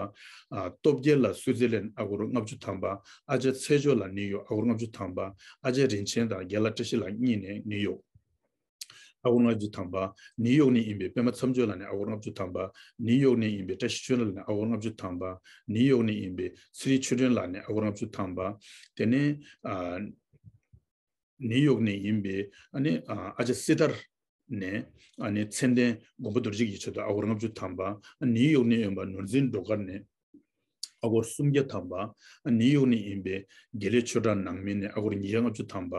ཨ་སྟོབས་རྒྱལ་ལགས་སུའི་ཙེར་ལན་ཨ་སྒོར་ལྔ་བཅུ་ཐམ་པ། ཨ་ཅག་ཚེ་མཆོག་ལགས་ནིའུ་ཡོག་ཨ་སྒོར་ལྔ་བཅུ་ཐམ་པ། ཨ་ཅག་རིན་ཆེན་དང་རྒན་ལགས་བཀྲ་ཤིས་ལགས་གཉིས་ནས་ནིའུ་ཡོག་ཨ་སྒོར་ལྔ་བཅུ་ཐམ་པ། ནིའུ་ཡོག་ནས་ཡིན་པའི་པད་མ་མཚམས་སྦྱོར་ལགས་ནས་ཨ་སྒོར་ལྔ་བཅུ་ཐམ་པ། ནིའུ་ཡོག་ནས་ཡིན་པའི་བཀྲ་ཤིས་ཆོས་ལགས་ནས་ཨ་སྒོར་ལྔ་བཅུ་ཐམ་པ། ནིའུ་ཡོག་ནས་ཡིན་པའི་ཚེ་རིང་ཆོས་སྒྲོན་ལགས་ནས་ཨ་སྒོར་ལྔ་བཅུ་ཐམ་པ། དེ་ནས་ཨ་ནིའུ་ཡོག་ནས་ཡིན་པའི་ཨ་ནི་ཨ་ཨ་ཅག་སྲི་ཐར་ནས་ཨ་ནི་མཚན་ལྡན་མགོན་པོ་རྡོ་རྗེ་གི་ཆེད་དུ་ཨ་སྒོར་ལྔ་བཅུ་ཐམ་པ། ནིའུ་ཡོག་ནས་ཡིན་པ་ནོར་འཛིན་སྒྲོལ་དཀར་ནས་ཨ་སྒོར་སུམ་བརྒྱ་ཐམ་པ། ནིའུ་ཡོག་ནས་ཡིན་པའི་དགེ་ལེགས་ཆོས་གྲགས་ནང་མི་ནས་ཨ་སྒོར་ཉིས་བརྒྱ་ལྔ་བཅུ་ཐམ་པ།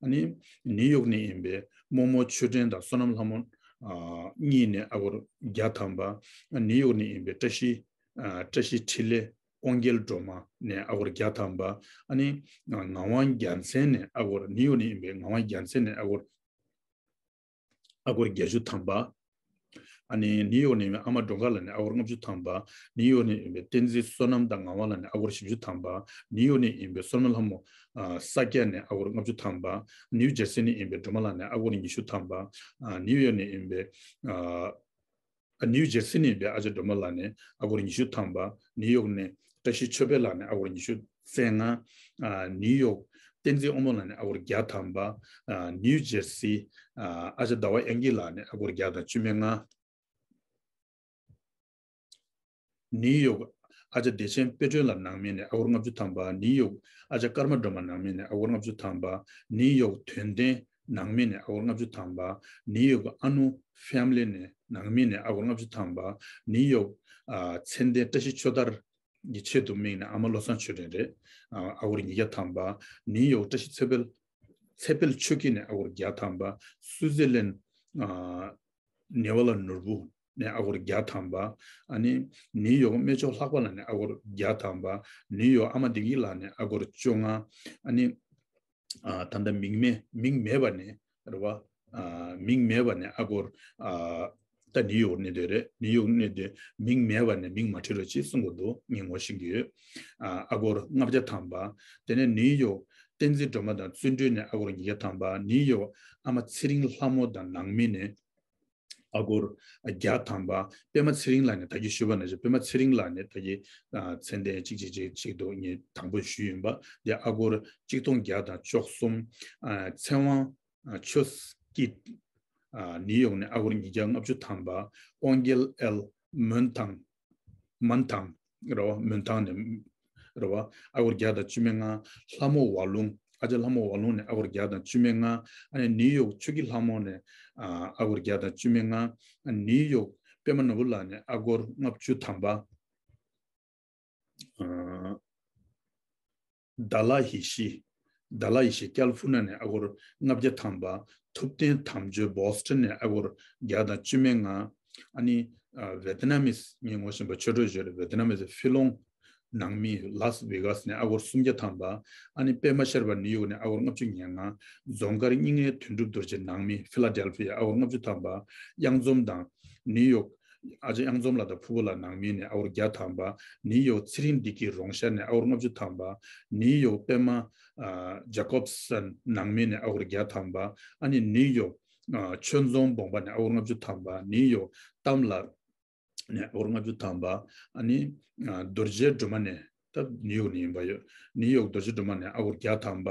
ཨ་ནི་ནིའུ་ཡོག་ནས་ཡིན་པའི་རྨོ་མོ་ཆོས་སྒྲོན་དང་བསོད་ནམས་ལྷ་མོ་ཨ་གཉིས་ནས་ཨ་སྒོར་བརྒྱ་ཐམ་པ། ནིའུ་ཡོག་ནས་ཡིན་པའི་བཀྲ་ཤིས་ཨ་བཀྲ་ཤིས་འཕྲིན་ལས་དབང་རྒྱལ་སྒྲོལ་མ་ནས་ཨ་སྒོར་བརྒྱ་ཐམ་པ། ཨ་ནི་ངག་དབང་རྒྱལ་མཚན་ནས་ཨ་སྒོར་ནིའུ་ཡོག་ནས་ཡིན་པའི་ངག་དབང་རྒྱལ་མཚན་ནས་ཨ་སྒོར་ཨ་སྒོར་བརྒྱད་ཅུ་ཐམ་པ། ཨ་ནི་ནིའུ་ཡོག་ནས་ཡིན་པའི་ཨ་མ་སྒྲོལ་དཀར་ལགས་ནས་ཨ་སྒོར་ལྔ་བཅུ་ཐམ་པ། ནིའུ་ཡོག་ནས་ཡིན་པའི་བསྟན་འཛིན་བསོད་ནམས་དང་ངག་དབང་ལགས་ནས་ཨ་སྒོར་བཞི་བཅུ་ཐམ་པ། ནིའུ་ཡོག་ནས་ཡིན་པའི་བསོད་ནམས་ལྷ་མོ་ཨ་ས་སྐྱ་ནས་ཨ་སྒོར་ལྔ་བཅུ་ཐམ་པ། ནིའུ་ཇར་སི་ནས་ཡིན་པའི་སྒྲོལ་མ་ལགས་ནས་ཨ་སྒོར་ཉི་ཤུ་ཐམ་པ། ཨ་ནིའུ་ཡོག་ནས་ཡིན་པའི་ཨ་ཨ་ནིའུ་ཇར་སི་ནས་ཡིན་པའི་ཨ་ཅག་སྒྲོལ་མ་ལགས་ནས་ཨ་སྒོར་ཉི་ཤུ་ཐམ་པ། ནིའུ་ཡོག་ནས་བཀྲ་ཤིས་ཆོས་འཕེལ་ལགས་ནས་ཨ་སྒོར་ཉི་ཤུ་རྩ་ལྔ། ཨ་ནིའུ་ཡོག་བསྟན་འཛིན་དབང་མོ་ལགས་ནས་ཨ་སྒོར་བརྒྱ་ཐམ་པ། ཨ་ནིའུ་ཇར་སི་ཨ་ཨ་ཅག་ཟླ་བ་དབྱངས་སྐྱིད་ལགས་ནས་ཨ་སྒོར་བརྒྱ་དང་བཅུ་མེད་ལྔ། ནིའུ་ཡོག་ཨ་ཅག་བདེ་ཆེན་དཔལ་སྒྲོན་ལགས་ནང་མི་ནས་ཨ་སྒོར་ལྔ་བཅུ་ཐམ་པ། ནིའུ་ཡོག་ཨ་ཅག་ཀརྨ་སྒྲོལ་མ་ནང་མི་ནས་ཨ་སྒོར་ལྔ་བཅུ་ཐམ་པ། ནིའུ་ཡོག་དོན་ལྡན་ནང་མི་ནས་ཨ་སྒོར་ལྔ་བཅུ་ཐམ་པ། ནིའུ་ཡོག་ཨ་ནུ་ཕེ་མི་ལི་ནས་ནང་མི་ནས་ཨ་སྒོར་ལྔ་བཅུ་ཐམ་པ། ནིའུ་ཡོག་ཨ་མཚན་ལྡན་བཀྲ་ཤིས་ཆོས་དར་གྱི་ཆེད་དུ་དམིགས་ནས་ཨ་མ་བློ་བཟང་ཆོས་སྒྲོན་རེད། ཨ་ཨ་སྒོར་ཉིས་བརྒྱ་ཐམ་པ། ནིའུ་ཡོག་བཀྲ་ཤིས་ཚེ་འཕེལ་ཚེ་འཕེལ་ཆོས་སྐྱིད་ནས་ཨ་སྒོར་བརྒྱ་ཐམ་པ། སུའུ་ཙེར་ལན་ཨ་ནེ་ཝ་ལ་ནོར་བུ་ནས་ཨ་སྒོར་བརྒྱ་ཐམ་པ། ཨ་ནི་ནིའུ་ཡོག་སྨན་མཆོག་ལྷག་པ་ལགས་ནས་ཨ་སྒོར་བརྒྱ་ཐམ་པ། ནིའུ་ཡོག་ཨ་མ་བདེ་སྐྱིད་ལགས་ནས་ཨ་སྒོར་བཅོ་ལྔ། ཨ་ནི་ཨ་ད་ལྟ་མིང་མེད་མིང་མེད་པ་ནས་རེད་བ། ཨ་མིང་མེད་པ་ནས་ཨ་སྒོར་ཨ་ད་ནིའུ་ཡོག་གནས་སྡོད་རེད། ནིའུ་ཡོག་གནས་སྡོད་མིང་མེད་པ་ནས་མིང་མ་བྲིས་རོགས་ཅེས་གསུང་གི་འདུག་ངས་ངོ་ཤེས་ཀྱི་ཡོད། ཨ་ཨ་སྒོར་ལྔ་བརྒྱ་ཐམ་པ། དེ་ནས་ནིའུ་ཡོག་བསྟན་འཛིན་སྒྲོལ་མ་དང་བརྩོན་འགྲུས་ནས་ཨ་སྒོར་ཉིས་བརྒྱ་ཐམ་པ། ནིའུ་ཡོག་ཨ་མ་ཚེ་རིང་ལྷ་མོ་དང་ནང་མི་ནས་ཨ་སྒོར་བརྒྱ་ཐམ་པ། པད་མ་ཚེ་རིང་ལགས་ནས་ད་གིན་ཞུས་པ་ནང་བཞིན་པད་མ་ཚེ་རིང་ལགས་ནས་ད་གིན་ཨ་མཚན་ལྡན་གཅིག་གཅིག་གཅིག་གཅིག་ཏུ་ངས་དང་པོ་ཞུས་ཡིན་པ། དེ་ཨ་སྒོར་གཅིག་སྟོང་བརྒྱ་དང་བཅུ་གསུམ། ཨ་ཚེ་དབང་ཨ་ཆོས་སྐྱིད། ཨ་ནིའུ་ཡོག་ནས་ཨ་སྒོར་ཉིས་བརྒྱ་ལྔ་བཅུ་ཐམ་པ། དབང་རྒྱལ་ཨེལ་མོན་ཐང་། མན་ཐང་རེད་བ། མོན་ཐང་ནས་རེད་བ། ཨ་སྒོར་བརྒྱ་དང་བཅུ་མེད་ལྔ། ལྷ་མོ་ཝ་ལུང་། ཨ་ཅག་ལྷ་མོ་ཝ་ལུང་ནས་ཨ་སྒོར་བརྒྱ་དང་བཅུ་མེད་ལྔ། ཨ་ནི་ནིའུ་ཡོག་ཆོས་སྐྱིད་ལྷ་མོ་ནས་ཨ་ཨ་སྒོར་བརྒྱ་དང་བཅུ་མེད་ལྔ། ཨ་ནིའུ་ཡོག་པད་མ་ནོར་བུ་ལགས་ནས་ཨ་སྒོར་ལྔ་བཅུ་ཐམ་པ། ཨ་ཌ་ལ་ཧི་ཤི། ཌ་ལ་ཧི་ཤི་ཀལ་ཕུ་ནི་ཡ་ནས་ཨ་སྒོར་ལྔ་བརྒྱ་ཐམ་པ། ཐུབ་བསྟན་དམ་ཆོས་བོ་སི་ཊོན་ནས་ཨ་སྒོར་བརྒྱ་དང་བཅུ་མེད་ལྔ། ཨ་ནི་ཨ་ཝེ་ཏི་ནམ་མིས་ངས་ངོ་ཤེས་པ་ཆོས་གྲོགས་ཡོད་རེད། ཝེ་ཏི་ནམ་མིས་ཧྥི་ལོང་ནང་མི་ལཱས་ཝེ་གཱས་ནས་ཨ་སྒོར་སུམ་བརྒྱ་ཐམ་པ། ཨ་ནི་པད་མ་ཤར་པ་ནིའུ་ཡོག་ནས་ཨ་སྒོར་ལྔ་བཅུ་ཉེར་ལྔ། རྫོང་དཀར་སྙིང་ནས་དོན་གྲུབ་རྡོ་རྗེ་ནང་མི་ཕི་ལ་ཌེལ་ཕི་ཡ་ཨ་སྒོར་ལྔ་བཅུ་ཐམ་པ། གཡང་འཛོམས་དང་ནིའུ་ཡོག་ཨ་ཅག་གཡང་འཛོམས་ལགས་དང་ཕུ་བོ་ལགས་ནང་མི་ནས་ཨ་སྒོར་བརྒྱ་ཐམ་པ། ནིའུ་ཡོག་ཚེ་རིང་བདེ་སྐྱིད་རོང་ཤར་ནས་ཨ་སྒོར་ལྔ་བཅུ་ཐམ་པ། ནིའུ་ཡོག་པད་མ་ཨ་ཇ་ཀོབ་སན་ནང་མི་ནས་ཨ་སྒོར་བརྒྱ་ཐམ་པ། ཨ་ནི་ནིའུ་ཡོག་ཨ་ཆོས་རྫོང་བོང་པ་ནས་ཨ་སྒོར་ལྔ་བཅུ་ཐམ་པ། ནིའུ་ཡོག་གཏམ་ལགས་ནས་ཨ་སྒོར་ལྔ་བཅུ་ཐམ་པ། ཨ་ནི་ཨ་རྡོ་རྗེ་སྒྲོལ་མ་ནས་ད་ནིའུ་ཡོག་ནས་ཡིན་པ་ཡོད། ནིའུ་ཡོག་རྡོ་རྗེ་སྒྲོལ་མ་ནས་ཨ་སྒོར་བརྒྱ་ཐམ་པ།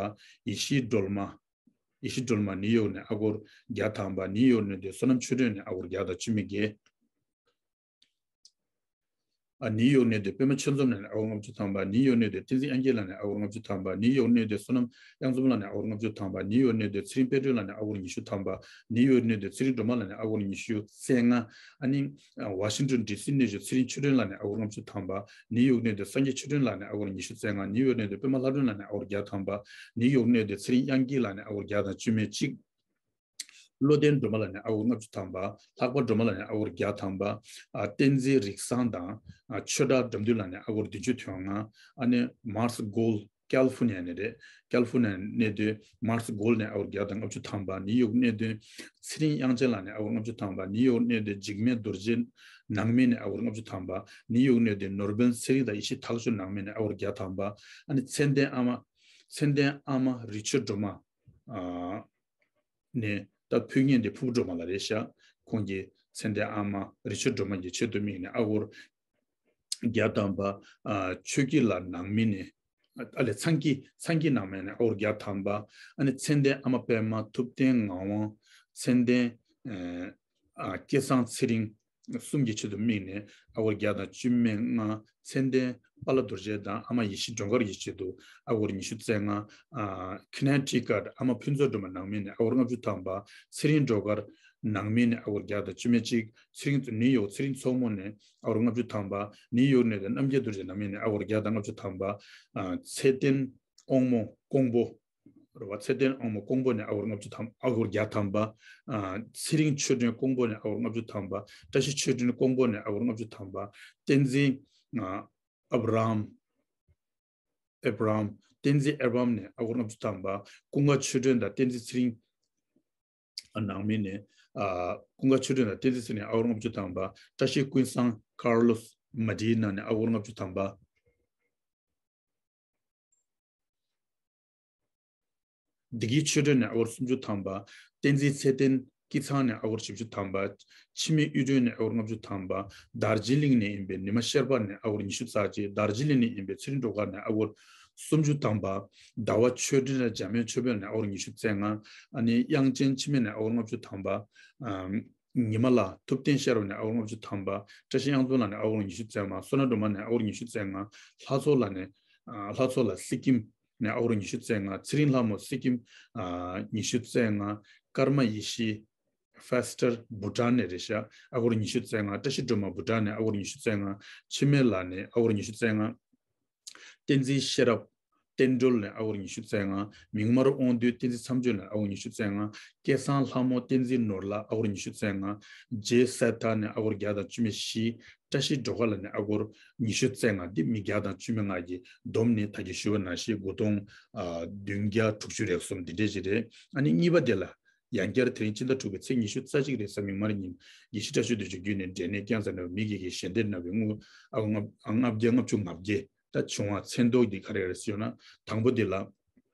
ཡེ་ཤེས་སྒྲོལ་མ། ཡེ་ཤེས་སྒྲོལ་མ་ནིའུ་ཡོག་ནས་ཨ་སྒོར་བརྒྱ་ཐམ་པ། ནིའུ་ཡོག་གནས་སྡོད་བསོད་ནམས་ཆོས་སྒྲོན་ནས་ཨ་སྒོར་བརྒྱ་དང་བཅུ་མེད་བརྒྱད། ཨ་ནིའུ་ཡོག་གནས་སྡོད་པད་མ་ཆོས་འཛོམས་ལགས་ནས་ཨ་སྒོར་ལྔ་བཅུ་ཐམ་པ། ནིའུ་ཡོག་གནས་སྡོད་བསྟན་འཛིན་དབྱངས་སྐྱིད་ལགས་ནས་ཨ་སྒོར་ལྔ་བཅུ་ཐམ་པ། ནིའུ་ཡོག་གནས་སྡོད་བསོད་ནམས་གཡང་འཛོམས་ལགས་ནས་ཨ་སྒོར་ལྔ་བཅུ་ཐམ་པ། ནིའུ་ཡོག་གནས་སྡོད་ཚེ་རིང་དཔལ་སྒྲོན་ལགས་ནས་ཨ་སྒོར་ཉི་ཤུ་ཐམ་པ། ནིའུ་ཡོག་གནས་སྡོད་ཚེ་རིང་སྒྲོལ་མ་ལགས་ནས་ཨ་སྒོར་ཉི་ཤུ་རྩ་ལྔ། ཨ་ནི་ཨ་ཝ་ཤིང་ཏོན་ཌི་སི་གནས་བཞུགས་ཚེ་རིང་ཆོས་སྒྲོན་ལགས་ནས་ཨ་སྒོར་ལྔ་བཅུ་ཐམ་པ། ནིའུ་ཡོག་གནས་སྡོད་སངས་རྒྱས་ཆོས་སྒྲོན་ལགས་ནས་ཨ་སྒོར་ཉི་ཤུ་རྩ་ལྔ། ནིའུ་ཡོག་གནས་སྡོད་པད་མ་ལྷ་སྒྲོན་ལགས་ནས་ཨ་སྒོར་བརྒྱ་ཐམ་པ། ནིའུ་ཡོག་གནས་སྡོད་ཚེ་རིང་དབྱངས་སྐྱིད་ལགས་ནས་ཨ་སྒོར་བརྒྱ་དང་བཅུ་མེད་གཅིག། བློ་ལྡན་སྒྲོལ་མ་ལགས་ནས་ཨ་སྒོར་ལྔ་བཅུ་ཐམ་པ། ལྷག་པ་སྒྲོལ་མ་ལགས་ནས་ཨ་སྒོར་བརྒྱ་ཐམ་པ། ཨ་བསྟན་འཛིན་རིག་བཟང་དང་ཨ་ཆོས་གྲགས་དགྲ་འདུལ་ལགས་ནས་ཨ་སྒོར་བདུན་ཅུ་དོན་ལྔ། ཨ་ནི་མཱར་སི་གྷོལ་ཀལ་ཕུ་ནི་ཡ་ནས་རེད། ཀལ་ཕུ་ནི་ཡ་གནས་སྡོད་མཱར་སི་གྷོལ་ནས་ཨ་སྒོར་བརྒྱ་དང་ལྔ་བཅུ་ཐམ་པ། ནིའུ་ཡོག་གནས་སྡོད་ཚེ་རིང་དབྱངས་ཅན་ལགས་ནས་ཨ་སྒོར་ལྔ་བཅུ་ཐམ་པ། ནིའུ་ཡོག་གནས་སྡོད་འཇིགས་མེད་རྡོ་རྗེ་ནང་མི་ནས་ཨ་སྒོར་ལྔ་བཅུ་ཐམ་པ། ནིའུ་ཡོག་གནས་སྡོད་ནོར་བུན་ཚེ་རིང་དང་ཡེ་ཤེས་ཐག་ཆོད་ནང་མི་ནས་ཨ་སྒོར་བརྒྱ་ཐམ་པ། ཨ་ནི་མཚན་ལྡན་ཨ་མ་མཚན་ལྡན་ཨ་མ་རི་ཆོས་སྒྲོལ་མ་ཨ་ནས་ ད་ཕུལ་མཁན་དེ་ཕུར་བུ་སྒྲོལ་མ་ལགས་རེད་ཤག་ཁོང་གི་མཚན་ལྡན་ཨ་མ་རི་ཆུ་སྒྲོལ་མ་གི་ཆེད་དུ་དམིགས་ནས་ཨ་སྒོར་བརྒྱ་ཐམ་པ། ཨ་ཆོས་སྐྱིད་ལགས་ནང་མི་ནས། ཨ་ལས་ཚང་གི་ཚང་གི་ནང་མི་ནས་ཨ་སྒོར་བརྒྱ་ཐམ་པ། ཨ་ནི་མཚན་ལྡན་ཨ་མ་པད་མ། ཐུབ་བསྟན་ངག་དབང་། མཚན་ལྡན་ཨ་སྐལ་བཟང་ཚེ་རིང་གསུམ་གྱི་ཆེད་དུ་དམིགས་ནས་ཨ་སྒོར་བརྒྱ་དང་བཅུ་མེད་ལྔ། མཚན་ལྡན་པཱ་ལགས་རྡོ་རྗེ་དང་ཨ་མ་ཡེ་ཤེས་སྒྲོལ་དཀར་གྱི་ཆེད་དུ་ཨ་སྒོར་ཉི་ཤུ་རྩ་ལྔ། ཨ་ཁི་ནན་ཊི་ཀཊ་ཨ་མ་ཕུན་ཚོགས་སྒྲོལ་མ་ནང་མི་ནས་ཨ་སྒོར་ལྔ་བཅུ་ཐམ་པ། ཚེ་རིང་སྒྲོལ་དཀར་ནང་མི་ནས་ཨ་སྒོར་བརྒྱ་དང་བཅུ་མེད་གཅིག་ཚེ་རིང་ནིའུ་ཡོག་ཚེ་རིང་མཚོ་མོ་ནས་ཨ་སྒོར་ལྔ་བཅུ་ཐམ་པ། ནིའུ་ཡོག་ནས་དང་རྣམ་རྒྱལ་རྡོ་རྗེ་ནང་མི་ནས་ཨ་སྒོར་བརྒྱ་དང་ལྔ་བཅུ་ཐམ་པ། ཨ་ཚེ་བརྟན་དབང་མོ་ཀོང་པོ། རེད་བ། ཚེ་བརྟན་དབང་མོ་ཀོང་པོ་ནས་ཨ་སྒོར་ལྔ་བཅུ་ཐམ་ཨ་སྒོར་བརྒྱ་ཐམ་པ། ཨ་ཚེ་རིང་ཆོས་སྒྲོན་ཀོང་པོ་ནས་ཨ་སྒོར་ལྔ་བཅུ་ཐམ་པ། བཀྲ་ཤིས་ཆོས་སྒྲོན་ཀོང་པོ་ནས་ཨ་སྒོར་ལྔ་བཅུ་ཐམ་པ། བསྟན་འཛིན་ཨ་ཨབ་རམ། ཨེབ་རམ། བསྟན་འཛིན་ཨེབ་རམ་ནས་ཨ་སྒོར་ལྔ་བཅུ་ཐམ་པ། ཀུན་དགའ་ཆོས་སྒྲོན་དང་བསྟན་འཛིན་ཚེ་རིང་། ཨ་ནང་མི་ནས་ཨ་ཀུན་དགའ་ཆོས་སྒྲོན་དང་བསྟན་འཛིན་ཚེ་རིང་ནས་ཨ་སྒོར་ལྔ་བཅུ་ཐམ་པ། བཀྲ་ཤིས་ཀུན་བཟང་ཀར་ལོ་སི་མ་ཌི་ན་ནས་ཨ་སྒོར་ལྔ་བཅུ་ཐམ་པ། བདེ་སྐྱིད་ཆོས་སྒྲོན་ནས་ཨ་སྒོར་སུམ་ཅུ་ཐམ་པ། བསྟན་འཛིན་ཚེ་བརྟན་སྐྱིད་ཚང་ནས་ཨ་སྒོར་བཞི་བཅུ་ཐམ་པ། འཆི་མེད་གཡུ་སྒྲོན་ནས་ཨ་སྒོར་ལྔ་བཅུ་ཐམ་པ། དར་ཇི་ལིང་ནས་ཡིན་པའི་ཉི་མ་ཤར་པ་ནས་ཨ་སྒོར་ཉི་ཤུ་རྩ་གཅིག་དར་ཇི་ལིང་ནས་ཡིན་པའི་ཚེ་རིང་སྒྲོལ་དཀར་ནས་ཨ་སྒོར་སུམ་ཅུ་ཐམ་པ། ཟླ་བ་ཆོས་སྒྲོན་དང་འཇམ་དབྱངས་ཆོས་འཕེལ་ནས་ཨ་སྒོར་ཉི་ཤུ་རྩ་ལྔ། ཨ་ནི་དབྱངས་ཅན་འཆི་མེད་ནས་ཨ་སྒོར་ལྔ་བཅུ་ཐམ་པ། ཨམ། ཉི་མ་ལགས། ཐུབ་བསྟན་ཤེས་རབ་ནས་ཨ་སྒོར་ལྔ་བཅུ་ཐམ་པ། བཀྲ་ཤིས་དབྱངས་འཛོམས་ལགས་ནས་ཨ་སྒོར་ཉི་ཤུ་རྩ་ལྔ། བསོད་ནམས་སྒྲོལ་མ་ནས་ཨ་སྒོར་ཉི་ཤུ་རྩ་ལྔ། ལྷ་ཚོགས་ལགས་ནས། ཨ་ལྷ་ཚོགས་ལགས་སི་ཀིམ་ནས་ཨ་སྒོར་ཉི་ཤུ་རྩ་ལྔ། ཚེ་རིང་ལྷ་མོ་སི་ཀིམ། ཨ་ཉི་ཤུ་རྩ་ལྔ། ཀརྨ་ཡེ་ཤེས་ཕེ་སི་ཊར་བྷུ་ཊཱན་ནས་རེད་ཤག་ཨ་སྒོར་ཉི་ཤུ་རྩ་ལྔ། བཀྲ་ཤིས་སྒྲོལ་མ་བྷུ་ཊཱན་ནས་ཨ་སྒོར་ཉི་ཤུ་རྩ་ལྔ། འཆི་མེད་ལགས་ནས་ཨ་སྒོར་ཉི་ཤུ་རྩ་ལྔ། བསྟན་འཛིན་ཤེས་རབ་བསྟན་སྒྲོལ་ནས་ཨ་སྒོར་ཉི་ཤུ་རྩ་ལྔ། མིག་དམར་དབང་འདུས་བསྟན་འཛིན་མཚམས་གཅོད་ནས་ཨ་སྒོར་ཉི་ཤུ་རྩ་ལྔ། སྐལ་བཟང་ལྷ་མོ་བསྟན་འཛིན་ནོར་ལགས་ཨ་སྒོར་ཉི་ཤུ་རྩ་ལྔ། ཇེ་སེ་ཐ་ནས་ཨ་སྒོར་བརྒྱ་དང་བཅུ་མེད་བཞི། བཀྲ་ཤིས་སྒྲོལ་དཀར་ལགས་ནས་ཨ་སྒོར་ཉི་ཤུ་རྩ་ལྔ། འདི་མི་བརྒྱ་དང་བཅུ་མེད་ལྔ་གིས་བསྡོམས་ནས་ད་གིན་ཞུས་པ་ནང་བཞིན་དགུ་སྟོང་ཨ་བདུན་བརྒྱ་དྲུག་ཅུ་རེ་གསུམ་འདི་འདྲས་ཅིག་རེད། ཨ་ནི་གཉིས་པ་དེ་ལ་ཡང་བསྐྱར་དེ་རིང་ཕྱི་ཟླ་དྲུག་པའི་ཚེས་ཉི་ཤུ་རྩ་གཅིག་རེས་གཟའ་མིག་དམར་ཉིན་དགེ་བཤེས་བཀྲ་ཤིས་རྡོ་རྗེ་བརྒྱུད་ནས་འབྲས་ནད་ཀན་སར་ནད་པ་མི་སྒེར་གྱི་ཞལ་འདེབས་གནང་བའི་དངུལ་ཨ་ལྔ་བརྒྱ་ལྔ་བཅུ་ང་བརྒྱད་ད་བྱུང་བ་མཚན་ཐོ་འདི་ག་རེ་རེད་ཟེར་ན། དང་པོ་འདི་ལ།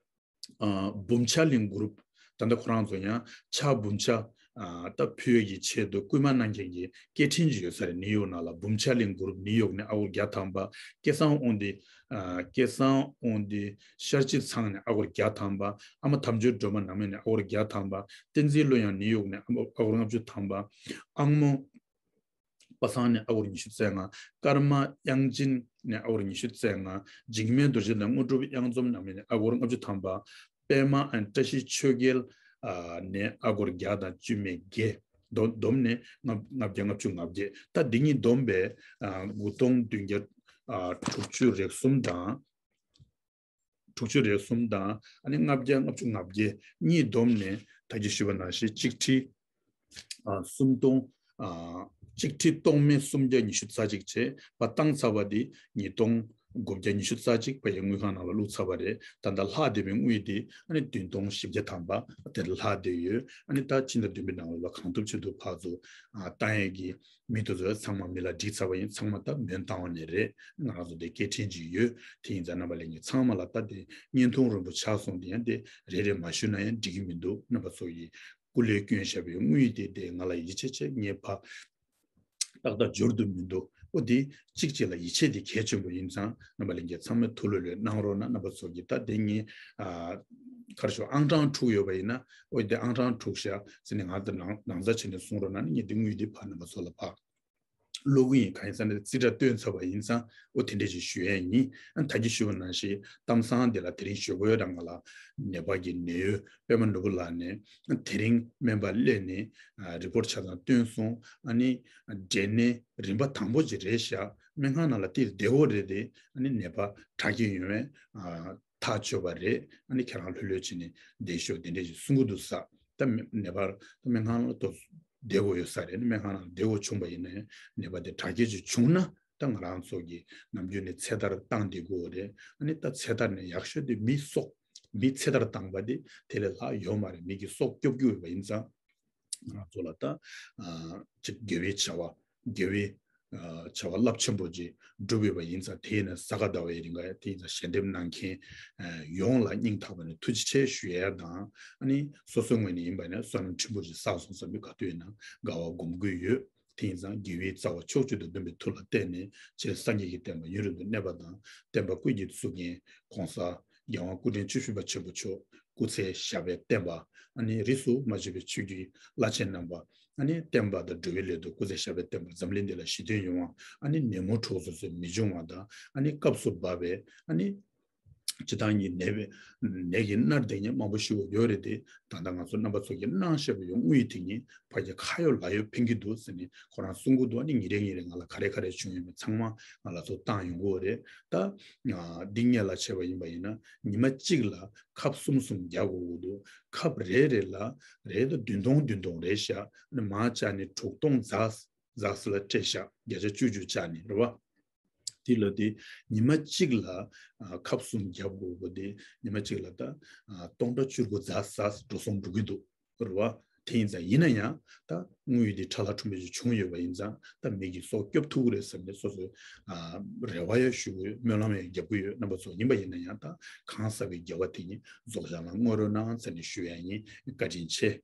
ཨ་འབུམ་ཕྱག་གླིང་གུ་རུབ། ད་ལྟ་ཁོ་རང་ཚོ་ཡང་ཕྱག་འབུམ་ཕྱག་ཨ་ད་ཕུལ་ཡས་ཀྱི་ཆེད་དུ་སྐུལ་མ་གནང་མཁན་གྱི་སྐད་འཕྲིན་ཅིག་ཡོད་ས་རེད། ནིའུ་ཡོག་ནང་ལ་འབུམ་ཕྱག་གླིང་གུ་རུབ་ནིའུ་ཡོག་ནས་ཨ་སྒོར་བརྒྱ་ཐམ་པ། སྐལ་བཟང་དབང་འདུས་ཨ་སྐལ་བཟང་དབང་འདུས་ཤར་སྐྱིད་ཚང་ནས་ཨ་སྒོར་བརྒྱ་ཐམ་པ། ཨ་མ་དམ་ཆོས་སྒྲོལ་མ་ནང་མི་ནས་ཨ་སྒོར་བརྒྱ་ཐམ་པ། བསྟན་འཛིན་བློ་ཡངས་ནིའུ་ཡོག་ནས་ཨ་སྒོར་ལྔ་བཅུ་ཐམ་པ། ཨང་མོ་པ་སངས་ནས་ཨ་སྒོར་ཉི་ཤུ་རྩ་ལྔ། ཀརྨ་དབྱངས་ཅན་ནས་ཨ་སྒོར་ཉི་ཤུ་རྩ་ལྔ། འཇིགས་མེད་རྡོ་རྗེ་དང་དངོས་གྲུབ་དབྱངས་འཛོམས་ནང་མི་ནས་ཨ་སྒོར་ལྔ་བཅུ་ཐམ་པ། པད་མ་ཨན་བཀྲ་ཤིས་ཆོས་རྒྱལ་ཨ་ནས་ཨ་སྒོར་བརྒྱ་དང་བཅུ་མེད་བརྒྱད། བསྡོམས་བསྡོམས་ནས་ལྔ་ལྔ་བརྒྱ་ལྔ་བཅུ་ང་བརྒྱད། ད་འདི་གཉིས་བསྡོམས་པས་ཨ་དགུ་སྟོང་བདུན་བརྒྱ་ཨ་དྲུག་ཅུ་རེ་གསུམ་དང་། དྲུག་ཅུ་རེ་གསུམ་དང་ཨ་ནི་ལྔ་བརྒྱ་ལྔ་བཅུ་ང་བརྒྱད་གཉིས་བསྡོམས་ནས་ད་གིན་ཞུས་པ་ནང་བཞིན་གཅིག་ཁྲི་ཨ་སུམ་སྟོང་ཨ་གཅིག་ཁྲི་སྟོང་མེད་སུམ་བརྒྱ་ཉི་ཤུ་རྩ་གཅིག་བྱས་པ་བཏང་ཚར་བ་འདི་ཉིས་སྟོང་དགུ་བརྒྱ་ཉི་ཤུ་རྩ་གཅིག་པ་ཡི་དངུལ་ཁང་ནང་ལ་བླུགས་ཚར་བ་རེད། ད་ལྟ་ལྷག་བསྡད་པའི་དངུལ་འདི་ཨ་ནི་བདུན་སྟོང་བཞི་བརྒྱ་ཐམ་པ་དེ་ལ་ལྷག་བསྡད་ཡོད། ཨ་ནི་ད་ཕྱི་ཟླ་བདུན་པའི་ནང་ལོགས་ལ་གང་ཐུབ་ཅི་ཐུབ་ཕར་ཚུར་ཨ་བཏང་ཡས་ཀྱི་མི་དེ་ཚོ་ཚང་མ་མི་ལ་སྒྲིག་ཚར་བ་ཡིན། ཚང་མ་ད་མོན་རྟ་དབང་ནས་རེད། ང་རང་ཚོ་དེ་སྐད་འཕྲིན་ཅིག་ཡོད། དེ་ཡིན་ཙང་རྣམ་པ་ལྷན་རྒྱས་ཚང་མ་ལ་ད་དེ་བརྙན་ཐུང་རིང་པོ་ཆགས་སོང་། དེ་ཡང་དེ་རེ་རེ་མ་ཞུས་ན་ཡང་འགྲིག་གི་མི་འདུག་རྣམ་པ་ཚོ་ཡིས་སྐུ་ལས་བསྐྱོན་བཞག་པའི་དངུལ་དེ་དེ་ང་ལ་ཡིད་ཆེས་བྱས། ངས་ཕར་ཏག་ཏག་འབྱོར་དུ་མི་འདུག་ཨོ་དེ་གཅིག་གཅིག་ལ་ཡིད་ཆེས་དེ་གལ་ཆེན་པོ་ཡིན་ཙང་རྣམ་པ་ལྷན་རྒྱས་ཚང་མས་ཐུགས་ལྷོད་ལྷོད་གནང་རོགས་གནང་། རྣམ་པ་ཚོ་གིས་ད་དེ་ངས་ཨ་ག་རེ་ཞུ་ཨང་གྲངས་འཁྲུགས་ཡོད་པ་ཡིན་ན་ཨོ་དེ་ཨང་གྲངས་འཁྲུགས་ཤག་ཟེར་ནས་ང་ད་ནང་ནང་ཚ་བྱས་ནས་གསུང་རོགས་གནང་ནས། ངས་དེ་དངུལ་དེ་ཕར་རྣམ་པ་ཚོ་ལ་ཕར་ལོ་གི་ཡིན། གང་ཡིན་ཟེར་ན་རྩིས་ཁྲ་བཏོན་ཚར་བ་ཡིན་ཙང་ཨོ་དེ་འདྲས་ཞིག་ཞུ་ཡས་ཡིན། ཨ་ད་གིན་ཞུས་པ་ནང་བཞིན་གཏམ་བཟང་འདི་ལ་དེ་རིང་ཞོགས་པ་རང་ང་ལ་ནད་པ་གི་ནད་གཡོག་པད་མ་ནོར་བུ་ལགས་ནས་དེ་རིང་སྨན་པ་སླེབས་ནས་ཨ་རི་པོར་ཊི་ཆ་ཚང་བཏོན་སོང་། ཨ་ནི་འབྲས་ནད་རིམ་པ་དང་པོ་ཅིག་རེད་ཤག་སྨན་ཁང་ནང་ལ་དེ་བསྡད་དགོས་རེད་དེ། ཨ་ནི་ནད་པ་དྲག་སྐྱེད་ཡོང་བས་ཨ་ཐག་ཆོད་པ་རེད། ཨ་ནི་ཁྱེད་རང་ལྷོད་ལྷོད་བྱས་ནས་བསྡད་ཤོག་དེ་འདྲས་ཞིག་གསུང་གི་འདུག་ས། ད་མི་ནད་པར་སྨན་ཁང་ལ་ཏོག་བསྡད་དགོས་ཡོད་ས་རེད། སྨན་ཁང་ལ་བསྡད་དགོས་བྱུང་བ་ཡིན་ན་ཡང་ནད་པ་དེ་དྲག་སྐྱེད་ཅིག་བྱུང་ན་ད་ང་རང་ཚོ་གིས་ནམ་རྒྱུན་ནས་ཚེ་ཐར་བཏང་བསྡད་དགོས་རེད། ཨ་ནི་ད་ཚེ་ཐར་ནས་ཡག་ཤོས་དེ་མི་སྲོག་མི་ཚེ་ཐར་བཏང་བ་དེ་དེ་ལས་ལྷག་ཡོད་མ་རེད། མི་གི་སྲོག་སྐྱོབ་རྒྱུ་ཡོད་པ་ཡིན་ཙང་ང་རང་ཚོ་ལ་ད་ཨ་ཅིག་དགེ་བའི་བྱ་བ་དགེ་བའི་ བྱ་བ་རླབས་ཆེན་པོ་ཅིག་བསྒྲུབས་ཡོད་པ་ཡིན་ཙང་། དེ་ཡིན་ན་ས་ག་ཟླ་བའི་རིང་ག་དེ་ཡིན་ཙང་ཞལ་འདེབས་གནང་མཁན་ཡོངས་ལ་སྙིང་ཐག་པ་ནས་ཐུགས་རྗེ་ཆེ་ཞུ་ཡ་དང་། ཨ་ནི་སོ་སོའི་ངོས་ནས་ཡིན་པ་ན་བསོད་ནམས་ཆེན་པོ་ཅིག་བསགས་སོང་བསམ་པའི་དགའ་སྟོན་ཡིན་ན་དགའ་བ་སྒོམ་གྱི་ཡོད། དེ་ཡིན་ཙང་དགེ་བའི་རྩ་བ་ཕྱོགས་གཅིག་ཏུ་བསྡོམས་པའི་མཐུ་ལ་བརྟེན་ནས་སྤྱིར་སངས་རྒྱས་ཀྱི་བསྟན་པ་ཡུན་རིང་དུ་གནས་པ་དང་། བསྟན་པ་ཀུན་གྱི་གཙུག་རྒྱན་༸གོང་ས་༸རྒྱལ་དབང་སྐུ་ཕྲེང་བཅུ་བཞི་པ་ཆེན་པོ་མཆོག་སྐུ་ཚེ་ཞབས་པད་བརྟན་པ། ཨ་ནི་རིས་སུ་མ་ཆད་པའི་ཆོས་བརྒྱུད་བླ་ཆེན་རྣམ་པ། ཨ་ནི་བསྟན་པ་དང་འགྲོ་བའི་ལས་དོན་སྐུ་ཚེ་ཞབས་པད་བརྟན་པར་འཛམ་གླིང་འདི་ལ་ཞི་བདེ་ཡོང་བ། ཨ་ནི་ནད་མུག་འཁྲུག་རྩོད་སོགས་མི་འབྱུང་བ་དང་། ཨ་ནི་སྐབས་སུ་བབས་པའི་ཨ་ནི་སྤྱིར་བཏང་གི་ནད་པའི་ནད་ཀྱིས་མནར་བསྡད་མཁན་མང་པོ་ཞིག་ཡོད་རེད་དེ། ད་ལྟ་ང་ཚོ་རྣམ་པ་ཚོ་གིས་གནང་བཞག་པའི་ཡོང་དངུལ་དེ་ཉིད་ཕ་གི་ཁ་ཡོད་ལག་ཡོད་ཕན་གྱི་འདུག་ཟེར་ནས་ཁོ་རང་གསུང་གི་འདུག་ཨ་ནི་ཉིན་རེ་ཉིན་རེ་ང་ལ་ག་རེ་ག་རེ་བྱུང་ཡོད་མེད་ཚང་མ་ང་ལ་ཚོ་བཏང་ཡོང་གི་ཡོད་རེད། ད་འདི་སྔོན་ལ་བྱས་པ་ཡིན་པ་ཡིན་ན་ཉི་མ་གཅིག་ལ་ཁབ་གསུམ་གསུམ་རྒྱག་དགོས་ཀྱི་འདུག་ཁབ་རེ་རེ་ལ་རེ་ད་བདུན་སྟོང་བདུན་སྟོང་རེད་བཞག་ཨ་ནི་མང་ཆེ་ནི་དྲུག་སྟོང་ཛག་ཛག་ལ་སྤྲད་བཞག་བརྒྱ་ཆ་བཅུ་བཅུ་ཆ་ནི་རེད་བ། དེ་ལ་དེ་ཉི་མ་གཅིག་ལ་ཨ་ཁབ་གསུམ་རྒྱབ་དགོས་པ་དེ་ཉི་མ་གཅིག་ལ་ད་ཨ་སྟོང་ཕྲག་བཅུ་དགུ་ཛག་ཟག་འགྲོ་སོང་འགྲོ་གི་འདུག་རེད་བ། དེ་ཡིན་ཙང་ཡིན་ན་ཡང་ད་དངུལ་དེ་ཁྲ་ལ་ཁྲོམ་པ་ཞིག་བྱུང་ཡོད་པ་ཡིན་ཙང་ད་མི་གིས་སྲོག་སྐྱོབ་ཐུབ་ཀྱི་རེད་བསམ་ནས་སོ་སོའི་ཨ་རེ་བ་ཡང་ཞུ་གི་ཡོད། སྨོན་ལམ་ཡང་རྒྱབ་ཀྱི་ཡོད། རྣམ་པ་ཚོ་ཡིན་པ་ཡིན་ན་ཡང་ད་གང་ཟག་གི་དགེ་བ་དེ་ཉིད་རྫོགས་བྱང་ལ་བསྔོ་རོགས་གནང་ཟེར་ནས་ཞུ་ཡ་ཡིན། བཀའ་དྲིན་ཆེ།